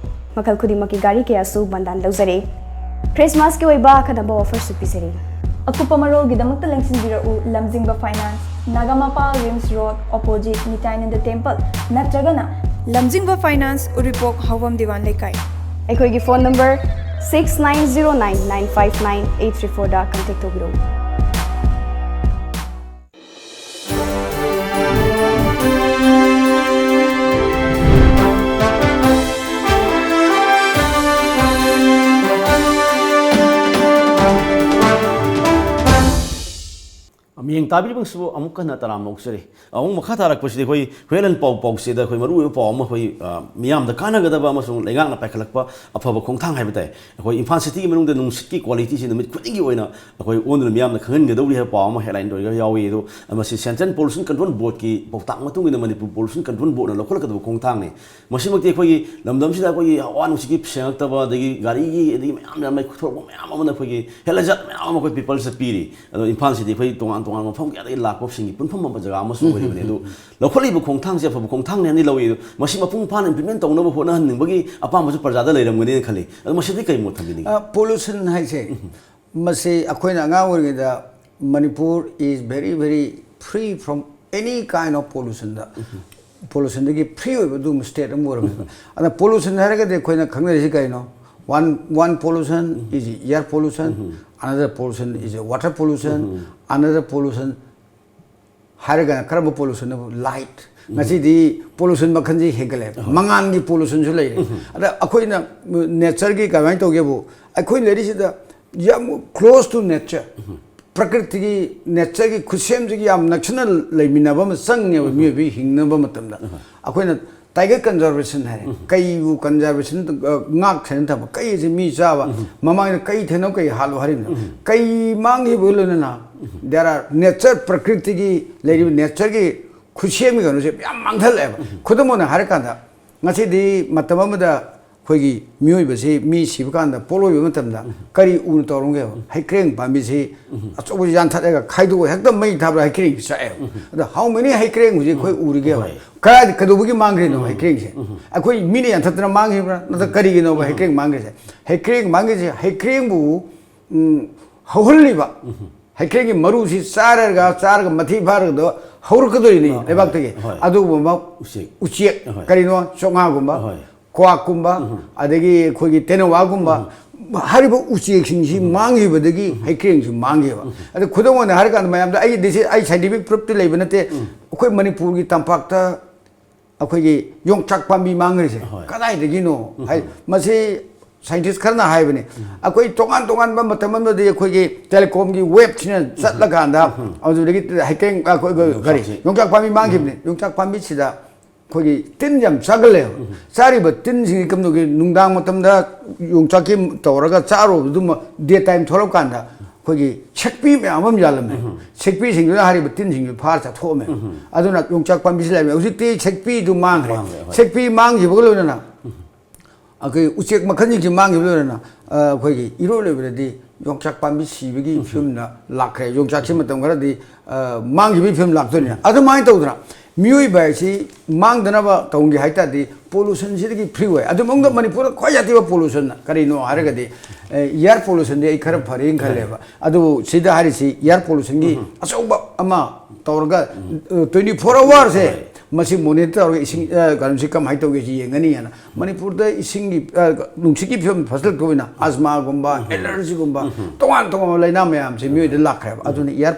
ꯃꯈꯜ ꯈꯨꯗꯤꯡꯃꯛꯀꯤ ꯒꯥꯔꯤ ꯀꯌꯥꯁꯨ ꯕꯟꯗꯥꯟ ꯂꯧꯖꯔꯤ꯫ Christmasꯀꯤ ꯑꯣꯏꯕ ꯑꯈꯟꯅꯕ offerꯁꯨ ꯄꯤꯖꯔꯤ꯫ ꯑꯀꯨꯞꯄ ꯃꯔꯣꯜꯒꯤꯗꯃꯛꯇ ꯂꯦꯡꯁꯤꯟꯕꯤꯔꯛꯎ ꯂꯝꯖꯤꯡꯕ Finance, Nagampal RIMS Road, opposite ꯅꯤꯇꯥꯏꯅꯟꯗ Temple, ꯅꯠꯇ꯭ꯔꯒꯅ ꯂꯝꯖꯤꯡꯕ Finance, ꯎꯔꯤꯄꯣꯛ, ꯍꯥꯎꯕꯝ ꯗꯤꯋꯥꯟ ꯂꯩꯀꯥꯏ꯫ ꯑꯩꯈꯣꯏꯒꯤ phone number six nine zero nine nine five nine eight three fourꯗ contact ꯇꯧꯕꯤꯔꯛꯎ꯫ ꯃꯤꯠꯌꯦꯡ ꯇꯥꯕꯤꯔꯤꯕꯁꯤꯕꯨ ꯑꯃꯨꯛ ꯍꯟꯅ ꯇꯔꯥꯝꯅ ꯑꯣꯛꯆꯔꯤ꯫ ꯑꯃꯨꯛ ꯃꯈꯥ ꯇꯥꯔꯛꯄꯁꯤꯗꯤ ꯑꯩꯈꯣꯏ ꯍꯨꯏꯌꯦꯟ ꯄꯥꯎ ꯄꯥꯎꯆꯦꯗ ꯑꯩꯈꯣꯏ ꯃꯔꯨꯑꯣꯏꯕ ꯄꯥꯎ ꯑꯃ ꯑꯩꯈꯣꯏ, ꯑ, ꯃꯤꯌꯥꯝꯗ ꯀꯥꯟꯅꯒꯗꯕ ꯑꯃꯁꯨꯡ ꯂꯩꯉꯥꯛꯅ ꯄꯥꯏꯈꯠꯂꯛꯄ ꯑꯐꯕ ꯈꯣꯡꯊꯥꯡ ꯍꯥꯏꯕ ꯇꯥꯏ꯫ ꯑꯩꯈꯣꯏ ꯏꯝꯐꯥꯜ cityꯒꯤ ꯃꯅꯨꯡꯗ ꯅꯨꯡꯁꯤꯠꯀꯤ qualityꯁꯤ ꯅꯨꯃꯤꯠ ꯈꯨꯗꯤꯡꯒꯤ ꯑꯣꯏꯅ ꯑꯩꯈꯣꯏ ꯑꯣꯟꯗꯨꯅ ꯃꯤꯌꯥꯝꯅ ꯈꯪꯍꯟꯒꯗꯧꯔꯤ ꯍꯥꯏꯕ ꯄꯥꯎ ꯑꯃ headline ꯑꯣꯏꯔꯒ ꯌꯥꯎꯏ꯫ ꯑꯗꯣ ꯃꯁꯤ Central Pollution Control Boardꯀꯤ ꯄꯥꯎꯇꯥꯛ ꯃꯇꯨꯡ ꯏꯟꯅ ꯃꯅꯤꯄꯨꯔ Pollution Control Boardꯅ ꯂꯧꯈꯠꯂꯛꯀꯗꯕ ꯈꯣꯡꯊꯥꯡꯅꯤ꯫ ꯃꯁꯤꯃꯛꯇꯤ ꯑꯩꯈꯣꯏꯒꯤ ꯂꯝꯗꯝꯁꯤꯗ ꯑꯩꯈꯣꯏꯒꯤ ꯍꯋꯥ ꯅꯨꯡꯁꯤꯠꯀꯤ ꯁꯦꯡꯉꯛꯇꯕ, ꯑꯗꯒꯤ ꯒꯥꯔꯤꯒꯤ, ꯑꯗꯒꯤ ꯃꯌꯥꯝ ꯃꯌꯥꯝ ꯃꯩꯈꯨ ꯊꯣꯛꯂꯛꯄ ꯃꯌꯥꯝ ꯑꯃꯅ ꯑꯩꯈꯣꯏꯒꯤ health hazard ꯃꯌꯥꯝ ꯑꯃ ꯑꯩꯈꯣꯏ peopleꯁꯤꯗ ꯄꯤꯔꯤ꯫ ꯑꯗꯣ ꯏꯝꯐꯥꯜꯁꯤꯗꯤ ꯑꯩꯈꯣꯏ ꯇꯣꯉꯥꯟ ꯇꯣꯉꯥꯟꯕ ꯃꯐꯝ ꯀꯌꯥꯗꯒꯤ ꯂꯥꯛꯄꯁꯤꯡꯒꯤ ꯄꯨꯟꯐꯝ ꯑꯣꯏꯕ ꯖꯒꯥ ꯑꯃꯁꯨ ꯑꯣꯏꯔꯤꯕꯅꯤ꯫ ꯑꯗꯨ ꯂꯧꯈꯠꯂꯤꯕ ꯈꯣꯡꯊꯥꯡꯁꯦ ꯑꯐꯕ ꯈꯣꯡꯊꯥꯡꯅꯤ ꯍꯥꯏꯅ ꯂꯧꯏ꯫ ꯑꯗꯣ ꯃꯁꯤ ꯃꯄꯨꯡ ꯐꯥꯅ implement ꯇꯧꯅꯕ ꯍꯣꯠꯅꯍꯟꯅꯤꯡꯕꯒꯤ ꯑꯄꯥꯝꯕꯁꯨ ꯄ꯭ꯔꯖꯥꯗ ꯂꯩꯔꯝꯒꯅꯤꯅ ꯈꯜꯂꯤ꯫ ꯑꯗꯣ ꯃꯁꯤꯗꯤ ꯀꯔꯤ ꯃꯣꯠ ꯊꯝꯕꯤꯅꯤꯡꯉꯤ? ꯑ, pollution ꯍꯥꯏꯁꯦ, ꯃꯁꯤ ꯑꯩꯈꯣꯏꯅ ꯑꯉꯥꯡ ꯑꯣꯏꯔꯤꯉꯩꯗ Manipur is very, very free from any kind of pollutionꯗ, pollutionꯗꯒꯤ free ꯑꯣꯏꯕ ꯑꯗꯨꯒꯨꯝꯕ state ꯑꯃ ꯑꯣꯏꯔꯝꯃꯦꯕ꯫ ꯑꯗ pollution ꯍꯥꯏꯔꯒꯗꯤ ꯑꯩꯈꯣꯏꯅ ꯈꯪꯅꯔꯤꯁꯤ ꯀꯩꯅꯣ? One, one pollution is air pollution, another pollution is water pollution, another pollution ꯍꯥꯏꯔꯒꯅ ꯀꯔꯝꯕ pollutionꯅꯕꯨ? Light꯫ ꯉꯁꯤꯗꯤ pollution ꯃꯈꯜꯁꯤ ꯍꯦꯟꯒꯠꯂꯛꯑꯦꯕ꯫ ꯃꯉꯥꯜꯒꯤ pollutionꯁꯨ ꯂꯩꯔꯦ꯫ ꯑꯗ ꯑꯩꯈꯣꯏꯅ natureꯒꯤ ꯀꯃꯥꯏꯅ ꯇꯧꯒꯦꯕꯨ, ꯑꯩꯈꯣꯏ ꯂꯩꯔꯤꯁꯤꯗ ꯌꯥꯝ close to nature꯫ ꯄ꯭ꯔꯀ꯭ꯔꯤꯇꯤꯒꯤ, ꯅꯦꯆꯔꯒꯤ ꯈꯨꯠꯁꯦꯝꯁꯤꯒꯤ ꯌꯥꯝ ꯅꯛꯁꯤꯟꯅ ꯂꯩꯃꯤꯟꯅꯕ ꯑꯃ ꯆꯪꯉꯦꯕ ꯃꯤꯑꯣꯏꯕꯒꯤ ꯍꯤꯡꯅꯕ ꯃꯇꯝꯗ꯫ ꯑꯩꯈꯣꯏꯅ ꯇꯥꯏꯒꯔ ꯀꯟꯖꯔꯕꯦꯁꯟ ꯍꯥꯏꯔꯦ, ꯀꯩꯕꯨ ꯀꯟꯖꯔꯕꯦꯁꯟ ꯉꯥꯛ ꯁꯦꯟꯅ ꯊꯝꯕ, ꯀꯩ ꯑꯁꯤ ꯃꯤ ꯆꯥꯕ, ꯃꯃꯥꯡꯗ ꯀꯩ ꯊꯦꯡꯅꯧ ꯀꯩ ꯍꯥꯠꯂꯨ ꯍꯥꯏꯔꯤꯕꯅꯣ? ꯀꯩ ꯃꯥꯡꯈꯤꯕꯒ ꯂꯣꯏꯅꯅ there are nature, ꯄ꯭ꯔꯀ꯭ꯔꯤꯇꯤꯒꯤ ꯂꯩꯔꯤꯕ ꯅꯦꯆꯔꯒꯤ ꯈꯨꯠꯁꯦꯝꯒꯤ ꯀꯩꯅꯣꯁꯦ ꯌꯥꯝ ꯃꯥꯡꯊꯜꯂꯛꯑꯦꯕ꯫ ꯈꯨꯗꯝ ꯑꯣꯏꯅ ꯍꯥꯏꯔꯀꯥꯟꯗ, ꯉꯁꯤꯗꯤ ꯃꯇꯝ ꯑꯃꯗ ꯑꯩꯈꯣꯏꯒꯤ ꯃꯤꯑꯣꯏꯕꯁꯤ ꯃꯤ ꯁꯤꯕ ꯀꯥꯟꯗ ꯄꯣꯠꯂꯣꯏꯕ ꯃꯇꯝꯗ ꯀꯔꯤ ꯎꯅ ꯇꯧꯔꯝꯒꯦꯕ? ꯍꯩꯀ꯭ꯔꯦꯡ ꯄꯥꯝꯕꯤꯁꯤ ꯑꯆꯧꯕꯁꯤ ꯌꯥꯟꯊꯠꯂꯒ ꯈꯥꯏꯗꯣꯛꯑꯒ ꯍꯦꯛꯇ ꯃꯩ ꯊꯥꯕꯗ ꯍꯩꯀ꯭ꯔꯦꯡꯁꯤ ꯆꯥꯛꯑꯦꯕ꯫ ꯑꯗꯣ how many ꯍꯩꯀ꯭ꯔꯦꯡ ꯍꯧꯖꯤꯛ ꯑꯩꯈꯣꯏ ꯎꯔꯤꯒꯦꯕ? ꯍꯣꯏ꯫ ꯀꯗꯥꯏꯗ, ꯀꯩꯗꯧꯕꯒꯤ ꯃꯥꯡꯈ꯭ꯔꯤꯅꯣ ꯍꯩꯀ꯭ꯔꯦꯡꯁꯦ? ꯑꯩꯈꯣꯏ ꯃꯤꯅ ꯌꯥꯟꯊꯠꯇꯅ ꯃꯥꯡꯈꯤꯕ꯭ꯔꯥ, ꯅꯠꯇ꯭ꯔꯒ ꯀꯔꯤꯒꯤꯅꯣꯕ ꯍꯩꯀ꯭ꯔꯦꯡ ꯃꯥꯡꯈ꯭ꯔꯤꯁꯦ? ꯍꯩꯀ꯭ꯔꯦꯡ ꯃꯥꯡꯈ꯭ꯔꯤꯁꯦ, ꯍꯩꯀ꯭ꯔꯦꯡꯕꯨ ꯎꯝ, ꯍꯧꯍꯜꯂꯤꯕ ꯍꯩꯀ꯭ꯔꯦꯡꯒꯤ ꯃꯔꯨꯁꯤ ꯆꯥꯔꯒ, ꯆꯥꯔꯒ ꯃꯊꯤ ꯐꯥꯔꯒꯗꯣ ꯍꯧꯔꯛꯀꯗꯣꯏꯅꯤ ꯑ, ꯂꯩꯕꯥꯛꯇꯒꯤ꯫ ꯍꯣꯏ꯫ ꯑꯗꯨꯒꯨꯝꯕ ꯎꯆꯦꯛ꯫ ꯎꯆꯦꯛ, ꯍꯣꯏ꯫ ꯀꯔꯤꯅꯣ, ꯆꯣꯉꯥꯒꯨꯝꯕ, ꯍꯣꯏ꯫ ꯀ꯭ꯋꯥꯛꯀꯨꯝꯕ, ꯑꯗꯒꯤ ꯑꯩꯈꯣꯏꯒꯤ ꯇꯦꯅꯋꯥꯒꯨꯝꯕ, ꯍꯥꯏꯔꯤꯕ ꯎꯆꯦꯛꯁꯤꯡꯁꯤ ꯃꯥꯡꯈꯤꯕꯗꯒꯤ ꯍꯩꯀ꯭ꯔꯦꯡꯁꯤ ꯃꯥꯡꯈꯤꯕ꯫ ꯑꯗ ꯈꯨꯗꯝ ꯑꯣꯏꯅ ꯍꯥꯏꯔꯀꯥꯟꯗ, ꯃꯌꯥꯝꯗ ꯑꯩ ꯗꯤꯁꯤ ꯑꯩ ꯁꯥꯏꯟꯇꯤꯐꯤꯛ ꯄ꯭ꯔꯨꯐꯇꯤ ꯂꯩꯕ ꯅꯠꯇꯦ, ꯑꯩꯈꯣꯏ ꯃꯅꯤꯄꯨꯔꯒꯤ ꯇꯝꯄꯥꯛꯇ ꯑꯩꯈꯣꯏꯒꯤ ꯌꯣꯡꯆꯥꯛ ꯄꯥꯝꯕꯤ ꯃꯥꯡꯈ꯭ꯔꯤꯁꯦ ꯍꯣꯏ꯫ ꯀꯗꯥꯏꯗꯒꯤꯅꯣ? ꯍꯥꯏ, ꯃꯁꯤ ꯁꯥꯏꯟꯇꯤꯁ ꯈꯔꯅ ꯍꯥꯏꯕꯅꯤ꯫ ꯑꯩꯈꯣꯏ ꯇꯣꯉꯥꯟ ꯇꯣꯉꯥꯟꯕ ꯃꯇꯝ ꯑꯃꯗꯗꯤ ꯑꯩꯈꯣꯏꯒꯤ ꯇꯦꯂꯤꯀꯣꯝꯒꯤ ꯋꯦꯕꯁꯤꯅ ꯆꯠꯂꯒ ꯀꯥꯟꯗ, ꯑꯗꯨꯗꯒꯤ ꯍꯩꯀ꯭ꯔꯦꯡ, ꯑꯩꯈꯣꯏ, ꯀꯔꯤ, ꯌꯣꯡꯆꯥꯛꯁꯤ꯫ ꯌꯣꯡꯆꯥꯛ ꯄꯥꯝꯕꯤ ꯃꯥꯡꯈꯤꯕꯅꯤ꯫ ꯌꯣꯡꯆꯥꯛ ꯄꯥꯝꯕꯤꯁꯤꯗ ꯑꯩꯈꯣꯏꯒꯤ ꯇꯤꯟ ꯌꯥꯝ ꯆꯥꯒꯜꯂꯦꯕ꯫ ꯆꯥꯔꯤꯕ ꯇꯤꯟꯁꯤꯡꯁꯤ ꯀꯝꯗꯧꯒꯦ? ꯅꯨꯡꯗꯥꯡ ꯃꯇꯝꯗ ꯌꯣꯡꯆꯥꯛꯀꯤ ꯇꯧꯔꯒ ꯆꯥꯔꯨꯕꯗꯨꯃ ꯗꯦ ꯇꯥꯏꯝ ꯊꯣꯛꯂꯛꯀꯥꯟꯗ ꯑꯩꯈꯣꯏꯒꯤ ꯁꯦꯛꯄꯤ ꯃꯌꯥꯝ ꯑꯃ ꯌꯥꯜꯂꯝꯃꯦ꯫ ꯁꯦꯛꯄꯤꯁꯤꯡꯗꯨꯅ ꯍꯥꯏꯔꯤꯕ ꯇꯤꯟꯁꯤꯡꯗꯨ ꯐꯥꯔ ꯆꯥꯊꯣꯛꯑꯝꯃꯦ꯫ ꯑꯗꯨꯅ ꯌꯣꯡꯆꯥꯛ ꯄꯥꯝꯕꯤꯁꯤ ꯂꯩꯔꯝꯃꯦ꯫ ꯍꯧꯖꯤꯛꯇꯤ ꯁꯦꯛꯄꯤꯗꯨ ꯃꯥꯡꯈ꯭ꯔꯦ꯫ ꯃꯥꯡꯈ꯭ꯔꯦ, ꯍꯣꯏ꯫ ꯁꯦꯛꯄꯤ ꯃꯥꯡꯈꯤꯕꯒ ꯂꯣꯏꯅꯅ ꯑꯩꯈꯣꯏ ꯎꯆꯦꯛ ꯃꯈꯜꯁꯤꯡꯁꯤ ꯃꯥꯡꯈꯤꯕꯒ ꯂꯣꯏꯅꯅ, ꯑ, ꯑꯩꯈꯣꯏꯒꯤ ꯏꯔꯣꯏ ꯂꯣꯏꯕꯗꯗꯤ ꯌꯣꯡꯆꯥꯛ ꯄꯥꯝꯕꯤ ꯁꯤꯕꯒꯤ ꯐꯤꯕꯝꯗ ꯂꯥꯛꯈ꯭ꯔꯦ꯫ ꯌꯣꯡꯆꯥꯛꯁꯤ ꯃꯇꯝ ꯈꯔꯗꯤ, ꯑ, ꯃꯥꯡꯈꯤꯕꯒꯤ ꯐꯤꯕꯝ ꯂꯥꯛꯇꯣꯏꯅꯤ꯫ ꯑꯗꯨꯃꯥꯏꯅ ꯇꯧꯗꯅ ꯃꯤꯑꯣꯏꯕ ꯍꯥꯏꯁꯤ ꯃꯥꯡꯗꯅꯕ ꯇꯧꯒꯦ ꯍꯥꯏ ꯇꯥꯔꯗꯤ ꯄꯣꯂꯨꯁꯟꯁꯤꯗꯒꯤ ꯐ꯭ꯔꯤ ꯑꯣꯏ꯫ ꯑꯗꯨ ꯃꯅꯨꯡꯗ ꯃꯅꯤꯄꯨꯔꯗ ꯈ꯭ꯋꯥꯏ ꯌꯥꯊꯤꯕ ꯄꯣꯂꯨꯁꯟ ꯀꯔꯤꯅꯣ ꯍꯥꯏꯔꯒꯗꯤ, ꯑꯦ, ꯏꯌꯥꯔ ꯄꯣꯂꯨꯁꯟꯗꯤ ꯑꯩ ꯈꯔ ꯐꯔꯦꯅ ꯈꯜꯂꯦꯕ꯫ ꯑꯗꯨꯕꯨ ꯁꯤꯗ ꯍꯥꯏꯔꯤꯁꯤ ꯏꯌꯥꯔ ꯄꯣꯂꯨꯁꯟꯒꯤ ꯑꯆꯧꯕ ꯑꯃ ꯇꯧꯔꯒ, ꯑ, ꯇ꯭ꯋꯦꯟꯇꯤ ꯐꯣꯔ ꯑꯋꯥꯔꯁꯦ ꯃꯁꯤ ꯃꯣꯅꯤꯇꯔ ꯇꯧꯔꯒ ꯏꯁꯤꯡ, ꯑ, ꯀꯩꯅꯣꯁꯤ ꯀꯃꯥꯏꯅ ꯇꯧꯒꯦ ꯁꯤ ꯌꯦꯡꯒꯅꯤ ꯍꯥꯏꯅ꯫ ꯃꯅꯤꯄꯨꯔꯗ ꯏꯁꯤꯡꯒꯤ, ꯑ, ꯅꯨꯡꯁꯤꯠꯀꯤ ꯐꯤꯕꯝ ꯐꯠꯇꯕ ꯑꯣꯏꯅ ꯑꯁꯃꯥꯒꯨꯝꯕ, ꯑꯦꯂꯔꯖꯤꯒꯨꯝꯕ, ꯇꯣꯉꯥꯟ ꯇꯣꯉꯥꯟꯕ ꯂꯥꯏꯅꯥ ꯃꯌꯥꯝꯁꯦ ꯃꯤꯑꯣꯏꯗ ꯂꯥꯛꯈ꯭ꯔꯦꯕ꯫ ꯑꯗꯨꯅ ꯏꯌꯥꯔ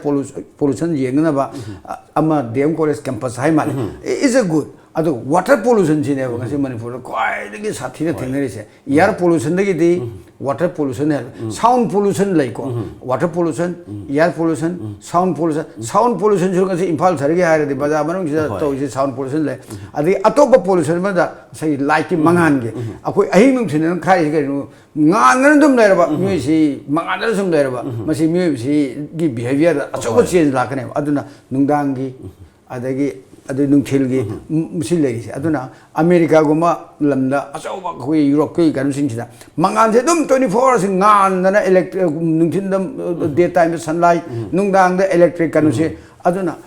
ꯄꯣꯂꯨꯁꯟ ꯌꯦꯡꯅꯅꯕ, ꯑ, ꯑꯃ ꯗꯤ ꯑꯦꯝ ꯀꯣꯂꯦꯖ ꯀꯦꯝꯄꯁ ꯍꯥꯏ ꯃꯥꯜꯂꯦ, is a good꯫ ꯑꯗꯣ ꯋꯥꯇꯔ ꯄꯣꯂꯨꯁꯟꯁꯤꯅꯦꯕ ꯉꯁꯤ ꯃꯅꯤꯄꯨꯔꯗ ꯈ꯭ꯋꯥꯏꯗꯒꯤ ꯁꯥꯊꯤꯅ ꯊꯦꯡꯅꯔꯤꯁꯦ꯫ ꯏꯌꯥꯔ ꯄꯣꯂꯨꯁꯟꯗꯒꯤꯗꯤ Water pollution ꯍꯥꯏꯕ, sound pollution ꯂꯩꯀꯣ꯫ Water pollution, air pollution, sound pollution. Sound pollution ꯁꯨ ꯉꯁꯤ ꯏꯝꯐꯥꯜ ꯁꯍꯔꯒꯤ ꯍꯥꯏꯔꯗꯤ ꯕꯖꯥꯔ ꯃꯅꯨꯡꯁꯤꯗ ꯍꯣꯏ꯫ ꯇꯧꯔꯤꯁꯦ sound pollution ꯂꯩ꯫ ꯑꯗꯒꯤ ꯑꯇꯣꯞꯄ pollution ꯑꯃꯗ ꯉꯁꯥꯏꯒꯤ light ꯀꯤ ꯃꯉꯥꯜꯒꯤ, ꯑꯩꯈꯣꯏ ꯑꯍꯤꯡ ꯅꯨꯡꯊꯤꯜ ꯑꯗꯨꯝ ꯈꯥꯏꯔꯤꯁꯦ ꯀꯩꯅꯣ? ꯉꯥꯟꯗꯅ ꯑꯗꯨꯝ ꯂꯩꯔꯕ ꯃꯤꯑꯣꯏꯁꯤ ꯃꯉꯥꯟꯗꯅ ꯁꯨꯝ ꯂꯩꯔꯕ, ꯃꯁꯤ ꯃꯤꯑꯣꯏꯕꯁꯤꯒꯤ behaviour ꯗ ꯑꯆꯧꯕ ꯍꯣꯏ꯫ Change ꯂꯥꯛꯀꯅꯦꯕ꯫ ꯑꯗꯨꯅ ꯅꯨꯡꯗꯥꯡꯒꯤ, ꯑꯗꯒꯤ ꯑꯗꯩ ꯅꯨꯡꯊꯤꯜꯒꯤ, ꯃ-, ꯃꯁꯤ ꯂꯩꯔꯤꯁꯦ꯫ ꯑꯗꯨꯅ ꯑꯃꯦꯔꯤꯀꯥꯒꯨꯝꯕ ꯂꯝꯗ ꯑꯆꯧꯕ ꯑꯩꯈꯣꯏ ꯌꯨꯔꯣꯞꯀꯤ ꯀꯩꯅꯣꯁꯤꯡꯁꯤꯗ ꯃꯉꯥꯜꯁꯦ ꯑꯗꯨꯝ twenty four hours ꯉꯥꯟꯗꯅ, electric, ꯅꯨꯡꯊꯤꯜꯗ, day time ꯗ sunlight, ꯅꯨꯡꯗꯥꯡꯗ electric ꯀꯩꯅꯣꯁꯦ꯫ ꯑꯗꯨꯅ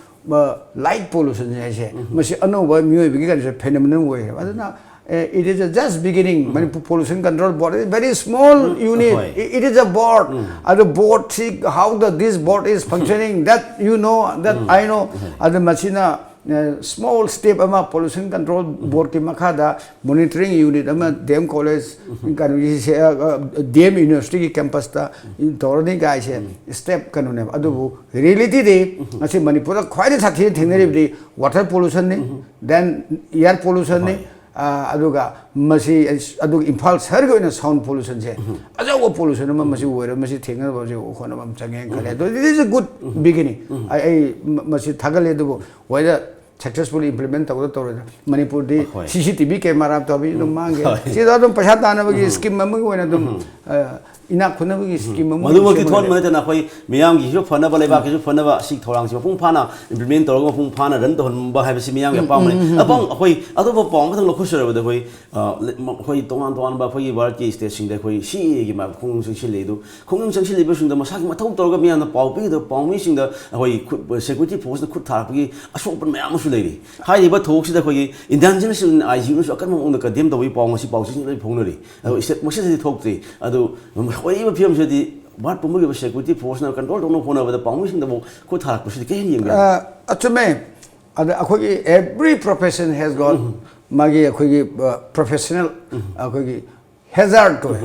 light pollution ꯍꯥꯏꯁꯦ, ꯃꯁꯤ ꯑꯅꯧꯕ ꯃꯤꯑꯣꯏꯕꯒꯤ ꯀꯩꯅꯣꯁꯦ phenomenon ꯑꯣꯏꯔꯦꯕ꯫ ꯑꯗꯨꯅ, eh, it is a just beginning. Manipur Pollution Control Board is very small unit. ꯍꯣꯏ꯫ It, it is a board. ꯑꯗꯨ board ꯁꯤ, how the this board is functioning, that you know, that I know. ꯑꯗꯨ ꯃꯁꯤꯅ, eh, small step ꯑꯃ Pollution Control Board ꯀꯤ ꯃꯈꯥꯗ monitoring unit ꯑꯃ D M College, ꯀꯩꯅꯣꯒꯤ ꯁꯦ-, ꯑ, ꯑ, D M University ꯒꯤ campus ꯇ ꯇꯧꯔꯅꯤ ꯀꯥꯏꯁꯦ step ꯀꯩꯅꯣꯅꯦꯕ꯫ ꯑꯗꯨꯕꯨ reality ꯗꯤ ꯉꯁꯤ ꯃꯅꯤꯄꯨꯔꯗ ꯈ꯭ꯋꯥꯏꯗꯒꯤ ꯁꯥꯊꯤꯅ ꯊꯦꯡꯅꯔꯤꯕꯗꯤ water pollution ꯅꯤ, then air pollution ꯅꯤ, ꯍꯣꯏ꯫ ꯑ, ꯑꯗꯨꯒ ꯃꯁꯤ, ꯑꯗꯨꯒ ꯏꯝꯐꯥꯜ ꯁꯍꯔꯒꯤ ꯑꯣꯏꯅ sound pollution ꯁꯦ ꯑꯆꯧꯕ pollution ꯑꯃ ꯃꯁꯤ ꯑꯣꯏꯔꯦ꯫ ꯃꯁꯤ ꯊꯦꯡꯅꯅꯕ ꯍꯧꯖꯤꯛ ꯍꯣꯠꯅꯕ ꯑꯃ ꯆꯪꯉꯦꯅ ꯈꯜꯂꯦ꯫ ꯑꯗꯣ it is a good beginning. ꯑꯩ, ꯑꯩ ꯃ-, ꯃꯁꯤ ꯊꯥꯒꯠꯂꯦ꯫ ꯑꯗꯨꯕꯨ whether successfully implement ꯇꯧꯒꯗ꯭ꯔꯥ ꯇꯧꯔꯣꯏꯗ꯭ꯔꯥ, ꯃꯅꯤꯄꯨꯔꯗꯤ ꯍꯣꯏ꯫ C C T V camera ꯇꯧꯕꯤ ꯑꯗꯨꯝ ꯃꯥꯡꯒꯦ꯫ ꯍꯣꯏ꯫ ꯁꯤꯗ ꯑꯗꯨꯝ ꯄꯩꯁꯥ ꯇꯥꯟꯅꯕꯒꯤ scheme ꯑꯃꯒꯤ ꯑꯣꯏꯅ ꯑꯗꯨꯝ, ꯑ, ꯏꯅꯥꯛ ꯈꯨꯟꯅꯕꯒꯤ scheme ꯑꯃ ꯃꯗꯨꯃꯛꯇꯤ ꯁꯦꯝꯃꯒ ꯊꯣꯛꯍꯟꯕ ꯂꯩ꯫ ꯅꯠꯇꯅ ꯑꯩꯈꯣꯏ ꯃꯤꯌꯥꯝꯒꯤꯁꯨ ꯐꯅꯕ, ꯂꯩꯕꯥꯛꯀꯤꯁꯨ ꯐꯅꯕ ꯁꯤ ꯊꯧꯔꯥꯡꯁꯤ ꯃꯄꯨꯡ ꯐꯥꯅ implement ꯇꯧꯔꯒ ꯃꯄꯨꯡ ꯐꯥꯅ run ꯇꯧꯍꯟꯕ ꯍꯥꯏꯕꯁꯤ ꯃꯤꯌꯥꯝꯒꯤ ꯑꯄꯥꯝꯕꯅꯤ꯫ ꯑꯄꯪ ꯑꯩꯈꯣꯏ ꯑꯇꯣꯞꯄ ꯄꯥꯎ ꯑꯃꯈꯛꯇꯪ ꯂꯧꯈꯠꯆꯔꯕꯗ ꯑꯩꯈꯣꯏ, ꯑ, ꯂꯩ-, ꯃ-, ꯑꯩꯈꯣꯏ ꯇꯣꯉꯥꯟ ꯇꯣꯉꯥꯟꯕ ꯑꯩꯈꯣꯏꯒꯤ ꯚꯥꯔꯠꯀꯤ state ꯁꯤꯡꯗ ꯑꯩꯈꯣꯏ C A A ꯒꯤ ꯃꯥ-, ꯈꯣꯡꯖꯪ ꯆꯪꯁꯤꯜꯂꯤ꯫ ꯑꯗꯨ ꯈꯣꯡꯖꯪ ꯆꯪꯁꯤꯜꯂꯤꯕꯁꯤꯡꯗ ꯃꯁꯥꯒꯤ ꯃꯊꯧ ꯇꯧꯔꯒ ꯃꯤꯌꯥꯝꯅ ꯄꯥꯎ ꯄꯤꯒꯗꯕ ꯄꯥꯎꯃꯤꯁꯤꯡꯗ ꯑꯩꯈꯣꯏ ꯈꯨꯠ, security force ꯅ ꯈꯨꯠ ꯊꯥꯔꯛꯄꯒꯤ ꯑꯁꯣꯛꯄ ꯃꯌꯥꯝ ꯑꯃꯁꯨ ꯂꯩꯔꯤ꯫ ꯍꯥꯏꯔꯤꯕ ꯊꯧꯑꯣꯛꯁꯤꯗ ꯑꯩꯈꯣꯏꯒꯤ Indian Journalist Union, I G U ꯅꯁꯨ ꯑꯀꯟꯕ ꯃꯑꯣꯡꯗ condemn ꯇꯧꯕꯒꯤ ꯄꯥꯎ ꯉꯁꯤ ꯄꯥꯎꯆꯦꯁꯤꯡꯗ ꯂꯣꯏ ꯐꯣꯡꯅꯔꯤ꯫ ꯑꯗꯣ state ꯃꯁꯤꯗꯗꯤ ꯊꯣꯛꯇ꯭ꯔꯤ꯫ ꯑꯗꯨ ꯑꯣꯏꯔꯤꯕ ꯐꯤꯕꯝꯁꯤꯗꯗꯤ ꯚꯥꯔꯠ ꯄꯨꯝꯕꯒꯤ ꯑꯣꯏꯕ security force ꯅ control ꯇꯧꯅꯕ ꯍꯣꯠꯅꯕꯗ ꯄꯥꯎꯃꯤꯁꯤꯡꯗꯕꯨ ꯈꯨꯠ ꯊꯥꯔꯛꯄꯁꯤꯗꯤ ꯀꯔꯤ ꯍꯥꯏꯅ ꯌꯦꯡꯕꯤꯔꯤ? ꯑ, ꯑꯆꯨꯝꯃꯦ꯫ ꯑꯗ ꯑꯩꯈꯣꯏꯒꯤ every profession has got ꯃꯥꯒꯤ ꯑꯩꯈꯣꯏꯒꯤ, ꯑ, professional, ꯑꯩꯈꯣꯏꯒꯤ hazard ꯇꯣ꯫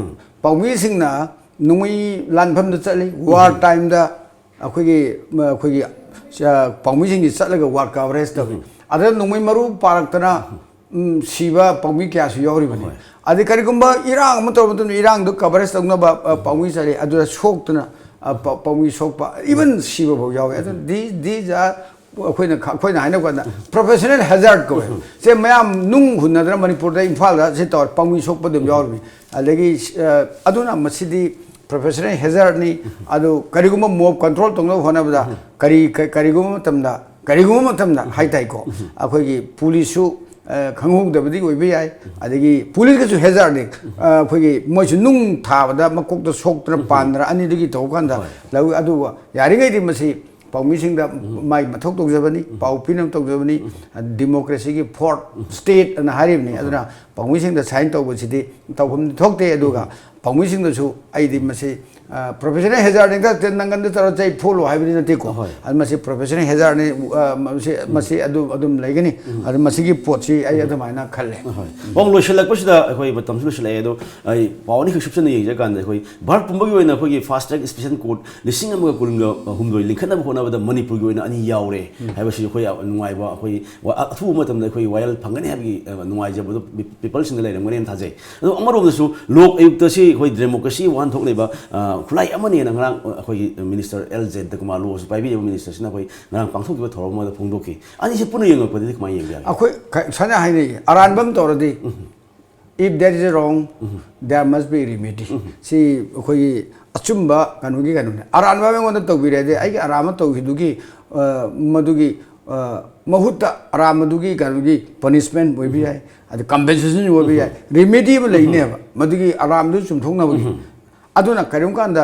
ꯄꯥꯎꯃꯤꯁꯤꯡꯅ ꯅꯣꯡꯃꯩ ꯂꯥꯟꯐꯝꯗ ꯆꯠꯂꯤ, war time ꯗ ꯑꯩꯈꯣꯏꯒꯤ, ꯑꯩꯈꯣꯏꯒꯤ, ꯑ, ꯄꯥꯎꯃꯤꯁꯤꯡꯁꯤ ꯆꯠꯂꯒ war coverage ꯇꯧꯏ꯫ ꯑꯗ ꯅꯣꯡꯃꯩ ꯃꯔꯨ ꯄꯥꯔꯛꯇꯅ ꯎꯝ, ꯁꯤꯕ ꯄꯥꯎꯃꯤ ꯀꯌꯥꯁꯨ ꯌꯥꯎꯔꯤꯕꯅꯤ꯫ ꯑꯗꯩ ꯀꯔꯤꯒꯨꯝꯕ ꯏꯔꯥꯡ ꯑꯃ ꯇꯧꯔꯕ ꯃꯇꯝꯗ ꯏꯔꯥꯡꯗꯨ coverage ꯇꯧꯅꯕ, ꯑ, ꯄꯥꯎꯃꯤ ꯆꯠꯂꯤ, ꯑꯗꯨꯗ ꯁꯣꯛꯇꯅ, ꯑ, ꯄ-, ꯄꯥꯎꯃꯤ ꯁꯣꯛꯄ, even ꯁꯤꯕ ꯐꯥꯎ ꯌꯥꯎꯋꯤ꯫ ꯑꯗꯨ these, these are ꯑꯩꯈꯣꯏꯅ ꯈ-, ꯑꯩꯈꯣꯏꯅ ꯍꯥꯏꯅꯕ ꯀꯥꯟꯗ professional hazard ꯀꯧꯋꯦ꯫ ꯁꯦ ꯃꯌꯥꯝ ꯅꯨꯡ ꯍꯨꯟꯅꯗꯅ ꯃꯅꯤꯄꯨꯔꯗ, ꯏꯝꯐꯥꯜꯗ ꯁꯤ ꯇꯧꯔ ꯄꯥꯎꯃꯤ ꯁꯣꯛꯄ ꯑꯗꯨꯝ ꯌꯥꯎꯔꯤꯕꯅꯤ꯫ ꯑꯗꯒꯤ, ꯑ, ꯑꯗꯨꯅ ꯃꯁꯤꯗꯤ professional hazardꯅꯤ꯫ ꯑꯗꯨ ꯀꯔꯤꯒꯨꯝꯕ mob control ꯇꯧꯅꯕ ꯍꯣꯠꯅꯕꯗ ꯀꯔꯤ, ꯀ-, ꯀꯔꯤꯒꯨꯝꯕ ꯃꯇꯝꯗ, ꯀꯔꯤꯒꯨꯝꯕ ꯃꯇꯝꯗ ꯍꯥꯏ ꯇꯥꯏꯀꯣ, ꯑꯩꯈꯣꯏꯒꯤ ꯄꯨꯂꯤꯁꯁꯨ, ꯑ, ꯈꯪꯍꯧꯗꯕꯗꯤ ꯑꯣꯏꯕ ꯌꯥꯏ꯫ ꯑꯗꯒꯤ ꯄꯨꯂꯤꯁꯀꯁꯨ hazardꯅꯤ꯫ ꯑ, ꯑꯩꯈꯣꯏꯒꯤ ꯃꯣꯏꯁꯨ ꯅꯨꯡ ꯊꯥꯕꯗ ꯃꯀꯣꯛꯇ ꯁꯣꯛꯇꯅ ꯄꯥꯟꯗꯅ ꯑꯅꯤꯗꯨꯒꯤ ꯇꯧꯕ ꯀꯥꯟꯗ ꯂꯧꯏ꯫ ꯑꯗꯨꯒ ꯌꯥꯔꯤꯉꯩꯗꯤ ꯃꯁꯤ ꯄꯥꯎꯃꯤꯁꯤꯡꯗ ꯃꯥꯏ ꯃꯊꯧ ꯇꯧꯖꯕꯅꯤ, ꯄꯥꯎ ꯄꯤꯅꯕ ꯇꯧꯖꯕꯅꯤ꯫ Democracyꯒꯤ fourth state ꯑꯅ ꯍꯥꯏꯔꯤꯕꯅꯤ꯫ ꯑꯗꯨꯅ ꯄꯥꯎꯃꯤꯁꯤꯡꯗ sign ꯇꯧꯕꯁꯤꯗꯤ ꯇꯧꯐꯝꯗꯤ ꯊꯣꯛꯇꯦ꯫ ꯑꯗꯨꯒ ꯄꯥꯎꯃꯤꯁꯤꯡꯗꯁꯨ ꯑꯩꯗꯤ ꯃꯁꯤ, ꯑ, professional hazardꯅꯤ, ꯅꯪꯒꯟꯗ ꯇꯧꯔ ꯆꯩ ꯐꯨꯂꯣ ꯍꯥꯏꯕꯗꯤ ꯅꯠꯇꯦꯀꯣ꯫ ꯑꯍꯣꯏ꯫ ꯑꯗꯨ ꯃꯁꯤ professional hazardꯅꯤ, ꯑ, ꯃꯁꯤ, ꯃꯁꯤ ꯑꯗꯨ ꯑꯗꯨꯝ ꯂꯩꯒꯅꯤ꯫ ꯑꯗꯨ ꯃꯁꯤꯒꯤ ꯄꯣꯠꯁꯤ ꯑꯩ ꯑꯗꯨꯃꯥꯏꯅ ꯈꯜꯂꯦ꯫ ꯑꯍꯣꯏ꯫ ꯄꯥꯎ ꯂꯣꯏꯁꯤꯜꯂꯛꯄꯁꯤꯗ ꯑꯩꯈꯣꯏ ꯃꯇꯝꯁꯨ ꯂꯣꯏꯁꯤꯜꯂꯛꯑꯦ꯫ ꯑꯗꯣ ꯑꯩ ꯄꯥꯎ ꯑꯅꯤꯈꯛ ꯁꯨꯞꯆꯟꯅ ꯌꯦꯡꯖꯔꯀꯥꯟꯗ, ꯑꯩꯈꯣꯏ ꯚꯥꯔꯠ ꯄꯨꯝꯕꯒꯤ ꯑꯣꯏꯅ ꯑꯩꯈꯣꯏꯒꯤ fast track special court ꯂꯤꯁꯤꯡ ꯑꯃꯒ ꯀꯨꯟꯒ ꯍꯨꯝꯗꯣꯏ ꯂꯤꯡꯈꯠꯅꯕ ꯍꯣꯠꯅꯕꯗ ꯃꯅꯤꯄꯨꯔꯒꯤ ꯑꯣꯏꯅ ꯑꯅꯤ ꯌꯥꯎꯔꯦ ꯍꯥꯏꯕꯁꯤ ꯑꯩꯈꯣꯏ ꯅꯨꯡꯉꯥꯏꯕ, ꯑꯩꯈꯣꯏ ꯋꯥ-, ꯑꯊꯨꯕ ꯃꯇꯝꯗ ꯑꯩꯈꯣꯏ ꯋꯥꯌꯦꯜ ꯐꯪꯒꯅꯤ ꯍꯥꯏꯕꯒꯤ, ꯑ, ꯅꯨꯡꯉꯥꯏꯖꯕꯗꯨ ꯄꯤ-, peopleꯁꯤꯡꯗ ꯂꯩꯔꯝꯒꯅꯦꯅ ꯊꯥꯖꯩ꯫ ꯑꯗꯣ ꯑꯃꯔꯣꯝꯗꯁꯨ ꯂꯣꯛ ꯑꯌꯨꯛꯇ ꯁꯤ ꯑꯩꯈꯣꯏ democracy ꯋꯥꯍꯟꯊꯣꯛ ꯂꯩꯕ, ꯑ, ꯈꯨꯠꯂꯥꯏ ꯑꯃꯅꯦꯅ ꯉꯔꯥꯡ, ꯑ, ꯑꯩꯈꯣꯏꯒꯤ Minister ꯑꯦꯜ ꯖꯌꯟꯇꯀꯨꯃꯥꯔ ꯂꯣꯁꯨ ꯄꯥꯏꯕꯤꯔꯤꯕ ministerꯁꯤꯅ ꯑꯩꯈꯣꯏ ꯉꯔꯥꯡ ꯄꯥꯡꯊꯣꯛꯈꯤꯕ ꯊꯧꯔꯝ ꯑꯃꯗ ꯐꯣꯡꯗꯣꯛꯈꯤ꯫ ꯑꯅꯤꯁꯤ ꯄꯨꯟꯅ ꯌꯦꯡꯉꯛꯄꯗꯗꯤ ꯀꯃꯥꯏꯅ ꯌꯦꯡꯕ ꯌꯥꯒꯦ? ꯑꯩꯈꯣꯏ ꯈ-, ꯁꯝꯅ ꯍꯥꯏꯅꯩ, ꯑꯔꯥꯟꯕ ꯑꯃ ꯇꯧꯔꯗꯤ, if there is a wrong, there must be remedy. ꯁꯤ ꯑꯩꯈꯣꯏꯒꯤ ꯑꯆꯨꯝꯕ ꯀꯩꯅꯣꯒꯤ ꯀꯩꯅꯣꯅꯦ꯫ ꯑꯔꯥꯟꯕ ꯑꯃ ꯑꯩꯉꯣꯟꯗ ꯇꯧꯕꯤꯔꯦ, ꯑꯗꯩ ꯑꯩꯒꯤ ꯑꯔꯥꯟꯕ ꯇꯧꯈꯤꯕꯗꯨꯒꯤ, ꯑ, ꯃꯗꯨꯒꯤ, ꯑ, ꯃꯍꯨꯠꯇ ꯑꯔꯥꯟꯕꯗꯨꯒꯤ ꯀꯩꯅꯣꯒꯤ punishment ꯑꯣꯏꯕ ꯌꯥꯏ, ꯑꯗ compensation ꯑꯣꯏꯕ ꯌꯥꯏ, remedy ꯑꯃ ꯂꯩꯅꯦꯕ ꯃꯗꯨꯒꯤ ꯑꯔꯥꯟꯕꯗꯨ ꯆꯨꯝꯊꯣꯛꯅꯕꯒꯤ꯫ ꯑꯗꯨꯅ ꯀꯔꯤꯒꯨꯝꯕ ꯀꯥꯟꯗ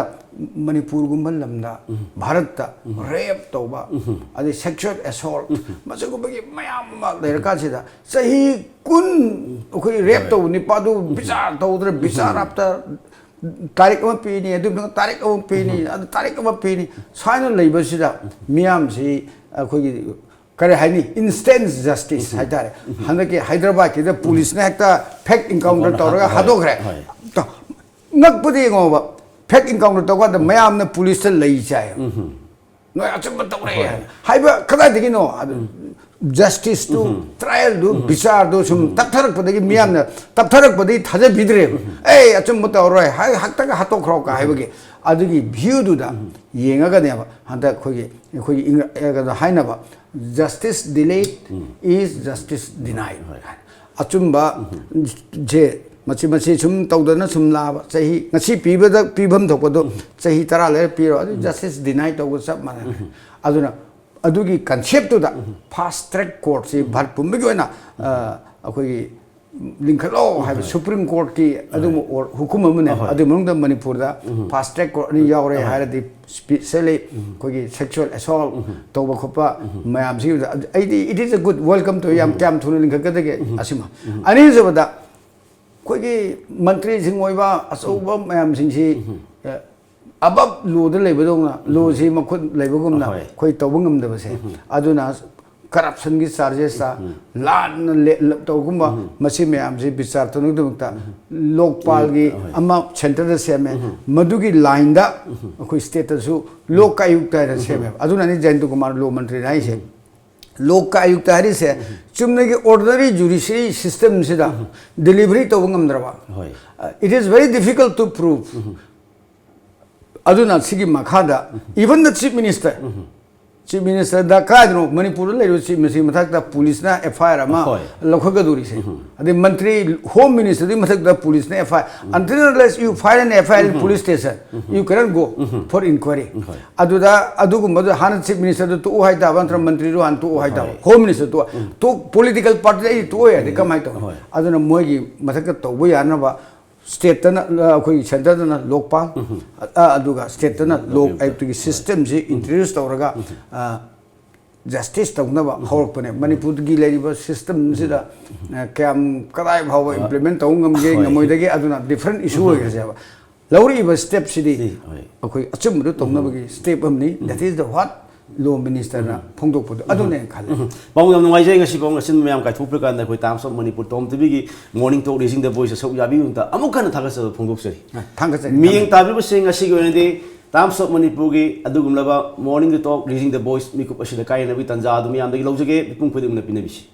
ꯃꯅꯤꯄꯨꯔꯒꯨꯝꯕ ꯂꯝꯗ, ꯚꯥꯔꯠꯇ rape ꯇꯧꯕ, ꯑꯗꯩ sexual assault, ꯃꯁꯤꯒꯨꯝꯕꯒꯤ ꯃꯌꯥꯝ ꯑꯃ ꯂꯩꯔꯀꯥꯟꯁꯤꯗ, ꯆꯍꯤ ꯀꯨꯟ ꯑꯩꯈꯣꯏ rape ꯇꯧꯕ ꯅꯤꯄꯥꯗꯨ ꯕꯤꯆꯥꯔ ꯇꯧꯗ꯭ꯔꯦ, ꯕꯤꯆꯥꯔ after ꯇꯥꯔꯤꯛ ꯑꯃ ꯄꯤꯅꯤ, ꯑꯗꯨ ꯃꯇꯨꯡꯗ ꯇꯥꯔꯤꯛ ꯑꯃ ꯄꯤꯅꯤ, ꯑꯗꯨ ꯇꯥꯔꯤꯛ ꯑꯃ ꯄꯤꯅꯤ, ꯁꯨꯃꯥꯏꯅ ꯂꯩꯕꯁꯤꯗ ꯃꯤꯌꯥꯝꯁꯤ ꯑꯩꯈꯣꯏꯒꯤ ꯀꯔꯤ ꯍꯥꯏꯅꯤ, instant justice ꯍꯥꯏꯇꯥꯔꯦ꯫ ꯍꯟꯗꯛꯀꯤ ꯍꯥꯏꯗ꯭ꯔꯕꯥꯗꯀꯤꯗ ꯄꯨꯂꯤꯁꯅ ꯍꯦꯛꯇ fake encounter ꯇꯧꯔꯒ ꯍꯣꯏ, ꯍꯥꯠꯇꯣꯛꯈ꯭ꯔꯦ꯫ ꯍꯣꯏ꯫ ꯇ-, ꯉꯛꯄꯗꯤ ꯌꯦꯡꯉꯣꯕ, fake encounter ꯇꯧꯀꯥꯟꯗ ꯃꯌꯥꯝꯅ ꯄꯨꯂꯤꯁꯇ ꯂꯩ ꯆꯥꯏ꯫ ꯅꯣꯏ ꯑꯆꯨꯝꯕ ꯇꯧꯔꯦ ꯍꯣꯏ꯫ ꯍꯥꯏꯕ ꯀꯗꯥꯏꯗꯒꯤꯅꯣ? ꯑꯗꯨ ꯖꯁꯇꯤꯁꯇꯨ, ꯇ꯭ꯔꯥꯏꯌꯦꯜꯗꯨ, ꯕꯤꯆꯥꯔꯗꯨ ꯁꯨꯝ ꯇꯞꯊꯔꯛꯄꯗꯒꯤ ꯃꯤꯌꯥꯝꯅ, ꯇꯞꯊꯔꯛꯄꯗꯒꯤ ꯊꯥꯖꯕꯤꯗ꯭ꯔꯦꯕ꯫ "ꯑꯦ, ꯑꯆꯨꯝꯕ ꯇꯧꯔꯣꯏ, ꯍꯥꯏ-, ꯍꯛꯇꯒ ꯍꯥꯠꯇꯣꯛꯈ꯭ꯔꯣ" ꯀ ꯍꯥꯏꯕꯒꯤ꯫ ꯑꯗꯨꯒꯤ ꯚ꯭ꯌꯨꯗꯨꯗ ꯌꯦꯡꯉꯒꯅꯦꯕ ꯍꯟꯗꯛ ꯑꯩꯈꯣꯏꯒꯤ, ꯑꯩꯈꯣꯏꯒꯤ ꯏꯪ-, ꯑ, ꯀꯩꯅꯣ ꯍꯥꯏꯅꯕ, "Justice delayed is justice denied" ꯍꯥꯏꯅ꯫ ꯑꯆꯨꯝꯕ ꯁꯦ ꯃꯁꯤ, ꯃꯁꯤ ꯁꯨꯝ ꯇꯧꯗꯅ ꯁꯨꯝ ꯂꯥꯛꯑꯕ, ꯆꯍꯤ ꯉꯁꯤ ꯄꯤꯕꯗ, ꯄꯤꯐꯝ ꯊꯣꯛꯄꯗꯣ ꯆꯍꯤ ꯇꯔꯥ ꯂꯩꯔ ꯄꯤꯔꯣ, ꯑꯗꯨ ꯖꯁꯇꯤꯁ ꯗꯤꯅꯥꯏ ꯇꯧꯕ ꯆꯞ ꯃꯥꯟꯅꯔꯦ꯫ ꯑꯗꯨꯅ ꯑꯗꯨꯒꯤ ꯀꯟꯁꯦꯞꯇꯨꯗ ꯐꯥꯁ ꯇ꯭ꯔꯦꯛ ꯀꯣꯔꯠꯁꯤ ꯚꯥꯔꯠ ꯄꯨꯝꯕꯒꯤ ꯑꯣꯏꯅ, ꯑ, ꯑꯩꯈꯣꯏꯒꯤ ꯂꯤꯡꯈꯠꯂꯣ ꯍꯥꯏꯕ ꯁꯨꯄ꯭ꯔꯤꯝ ꯀꯣꯔꯠꯀꯤ ꯑꯗꯨꯒꯨꯝꯕ ꯑꯣꯔ-, ꯍꯨꯀꯨꯝ ꯑꯃꯅꯦ꯫ ꯑꯗꯨꯒꯤ ꯃꯅꯨꯡꯗ ꯃꯅꯤꯄꯨꯔꯗ ꯐꯥꯁ ꯇ꯭ꯔꯦꯛ ꯀꯣꯔꯠ ꯑꯅꯤ ꯌꯥꯎꯔꯦ ꯍꯥꯏꯔꯗꯤ, ꯁ꯭ꯄꯤꯁꯦꯜꯂꯤ ꯑꯩꯈꯣꯏꯒꯤ ꯁꯦꯛꯁꯨꯋꯦꯜ ꯑꯦꯁꯣꯜ ꯇꯧꯕ ꯈꯣꯠꯄ ꯃꯌꯥꯝꯁꯤ ꯑꯩꯗꯤ, it is a good welcome to, ꯌꯥꯝ ꯀꯌꯥꯝ ꯊꯨꯅ ꯂꯤꯡꯈꯠꯀꯗꯒꯦ ꯑꯁꯤꯃ꯫ ꯑꯅꯤꯁꯨꯕꯗ ꯑꯩꯈꯣꯏꯒꯤ ꯃꯟꯇ꯭ꯔꯤꯁꯤꯡ ꯑꯣꯏꯕ ꯑꯆꯧꯕ ꯃꯌꯥꯝꯁꯤꯡꯁꯤ, ꯑ, ꯑꯕꯞ ꯂꯣꯗ ꯂꯩꯕꯗꯧꯅ, ꯂꯣꯁꯤ ꯃꯈꯨꯠ ꯂꯩꯕꯒꯨꯝꯅ ꯑꯩꯈꯣꯏ ꯇꯧꯕ ꯉꯝꯗꯕꯁꯦ꯫ ꯑꯗꯨꯅ ꯀꯔꯞꯁꯟꯒꯤ ꯆꯥꯔꯖꯦꯁꯇ ꯂꯥꯟꯅ ꯂꯦ-, ꯂ-, ꯇꯧꯒꯨꯝꯕ ꯃꯁꯤ ꯃꯌꯥꯝꯁꯤ ꯕꯤꯆꯥꯔ ꯇꯧꯅꯕꯒꯤꯗꯃꯛꯇ ꯂꯣꯛꯄꯥꯜꯒꯤ ꯑꯃ ꯁꯦꯟꯇꯔꯗ ꯁꯦꯝꯃꯦ꯫ ꯃꯗꯨꯒꯤ ꯂꯥꯏꯟꯗ ꯑꯩꯈꯣꯏ ꯁ꯭ꯇꯦꯠꯇꯁꯨ ꯂꯣꯛ ꯑꯥꯌꯨꯛꯇ ꯍꯥꯏꯅ ꯁꯦꯝꯃꯦꯕ꯫ ꯑꯗꯨꯅꯅꯤ ꯖꯌꯟꯇ ꯀꯨꯃꯥꯔ ꯂꯣ ꯃꯟꯇ꯭ꯔꯤꯅ ꯍꯥꯏꯁꯦ꯫ ꯂꯣꯛ ꯑꯥꯌꯨꯛꯇ ꯍꯥꯏꯔꯤꯁꯦ ꯆꯨꯝꯅꯒꯤ ꯑꯣꯔꯗꯤꯅꯔꯤ ꯖꯨꯗꯤꯁꯤꯌꯔꯤ ꯁꯤꯁꯇꯦꯝꯁꯤꯗ ꯗꯤꯂꯤꯚꯔꯤ ꯇꯧꯕ ꯉꯝꯗ꯭ꯔꯕ꯫ It is very difficult to prove. ꯑꯗꯨꯅ ꯁꯤꯒꯤ ꯃꯈꯥꯗ, even the chief minister, chief ministerꯗ ꯀꯥꯏꯗꯅꯣ ꯃꯅꯤꯄꯨꯔꯗ ꯂꯩꯔꯤꯕ chief minister ꯃꯊꯛꯇ ꯄꯨꯂꯤꯁꯅ F I R ꯑꯃ ꯂꯧꯈꯠꯀꯗꯧꯔꯤꯁꯦ꯫ ꯑꯗꯩ ꯃꯟꯇ꯭ꯔꯤ, home ministerꯗꯨꯒꯤ ꯃꯊꯛꯇ ꯄꯨꯂꯤꯁꯅ F I R, until unless you file an F I R in police station, you cannot go for inquiry. ꯑꯗꯨꯗ ꯑꯗꯨꯒꯨꯝꯕꯗꯨ ꯍꯥꯟꯅ chief ministerꯗꯨ ꯇꯣꯛꯎ ꯍꯥꯏꯇꯥꯕ, ꯅꯠꯇ꯭ꯔꯒ ꯃꯟꯇ꯭ꯔꯤꯗꯨ ꯍꯥꯟꯅ ꯇꯣꯛꯎ ꯍꯥꯏꯇꯥꯕ, home ministerꯗꯨ ꯇꯣꯛ, political partyꯗ ꯑꯩ ꯇꯣꯛꯑꯣꯏ ꯍꯥꯏꯗꯤ ꯀꯃꯥꯏꯅ ꯇꯧꯅꯤ? ꯑꯗꯨꯅ ꯃꯣꯏꯒꯤ ꯃꯊꯛꯇ ꯇꯧꯕ ꯌꯥꯅꯕ stateꯇꯅ, ꯑꯩꯈꯣꯏꯒꯤ centreꯗꯅ ꯂꯣꯛꯄꯥꯜ, ꯑ, ꯑꯗꯨꯒ stateꯇꯅ ꯂꯣꯛ ꯑꯥꯌꯨꯛꯇꯒꯤ systemꯁꯤ introduce ꯇꯧꯔꯒ, ꯑ, justice ꯇꯧꯅꯕ ꯍꯧꯔꯛꯄꯅꯦ꯫ ꯃꯅꯤꯄꯨꯔꯒꯤ ꯂꯩꯔꯤꯕ systemꯁꯤꯗ, ꯑ, ꯀꯌꯥꯝ, ꯀꯗꯥꯏ ꯐꯥꯎꯕ implement ꯇꯧꯕ ꯉꯝꯒꯦ, ꯉꯝꯃꯣꯏꯗꯒꯦ, ꯑꯗꯨꯅ different issue ꯑꯣꯏꯈ꯭ꯔꯁꯦꯕ꯫ ꯂꯧꯔꯛꯏꯕ stepꯁꯤꯗꯤ ꯑꯩꯈꯣꯏ ꯑꯆꯨꯝꯕꯗꯨ ꯇꯧꯅꯕꯒꯤ step ꯑꯃꯅꯤ꯫ That is the what law ministerꯅ ꯐꯣꯡꯗꯣꯛꯄꯗꯣ ꯑꯗꯨꯅꯦ ꯈꯜꯂꯦ꯫ ꯄꯥꯎ ꯌꯥꯝ ꯅꯨꯡꯉꯥꯏꯖꯩ꯫ ꯉꯁꯤ ꯄꯥꯎ ꯑꯁꯤꯟꯕ ꯃꯌꯥꯝ ꯀꯥꯏꯊꯣꯛꯄꯤꯔꯀꯥꯟꯗ ꯑꯩꯈꯣꯏ Times of Manipur Tom ꯇꯤꯚꯤꯒꯤ Morning Talk Raising the Voice ꯑꯁꯨꯛ ꯌꯥꯕꯤꯌꯨ ꯑꯃꯨꯛ ꯍꯟꯅ ꯊꯥꯒꯠꯆꯕ ꯐꯣꯡꯗꯣꯛꯆꯔꯤ꯫ ꯑ, ꯊꯥꯒꯠꯆꯔꯤ꯫ ꯃꯤꯠꯌꯦꯡ ꯇꯥꯕꯤꯕꯁꯤꯡ ꯉꯁꯤꯒꯤ ꯑꯣꯏꯅꯗꯤ Times of Manipurꯒꯤ ꯑꯗꯨꯒꯨꯝꯂꯕ Morning Talk Raising the Voice ꯃꯤꯀꯨꯞ ꯑꯁꯤꯗ ꯀꯥꯏꯅꯕꯒꯤ ꯇꯥꯟꯖꯥ ꯑꯗꯨ ꯃꯤꯌꯥꯝꯗꯒꯤ ꯂꯧꯖꯒꯦ, ꯃꯤꯄꯨꯝ ꯈꯨꯗꯤꯡꯃꯛꯅ ꯄꯤꯅꯕꯤꯁꯤ꯫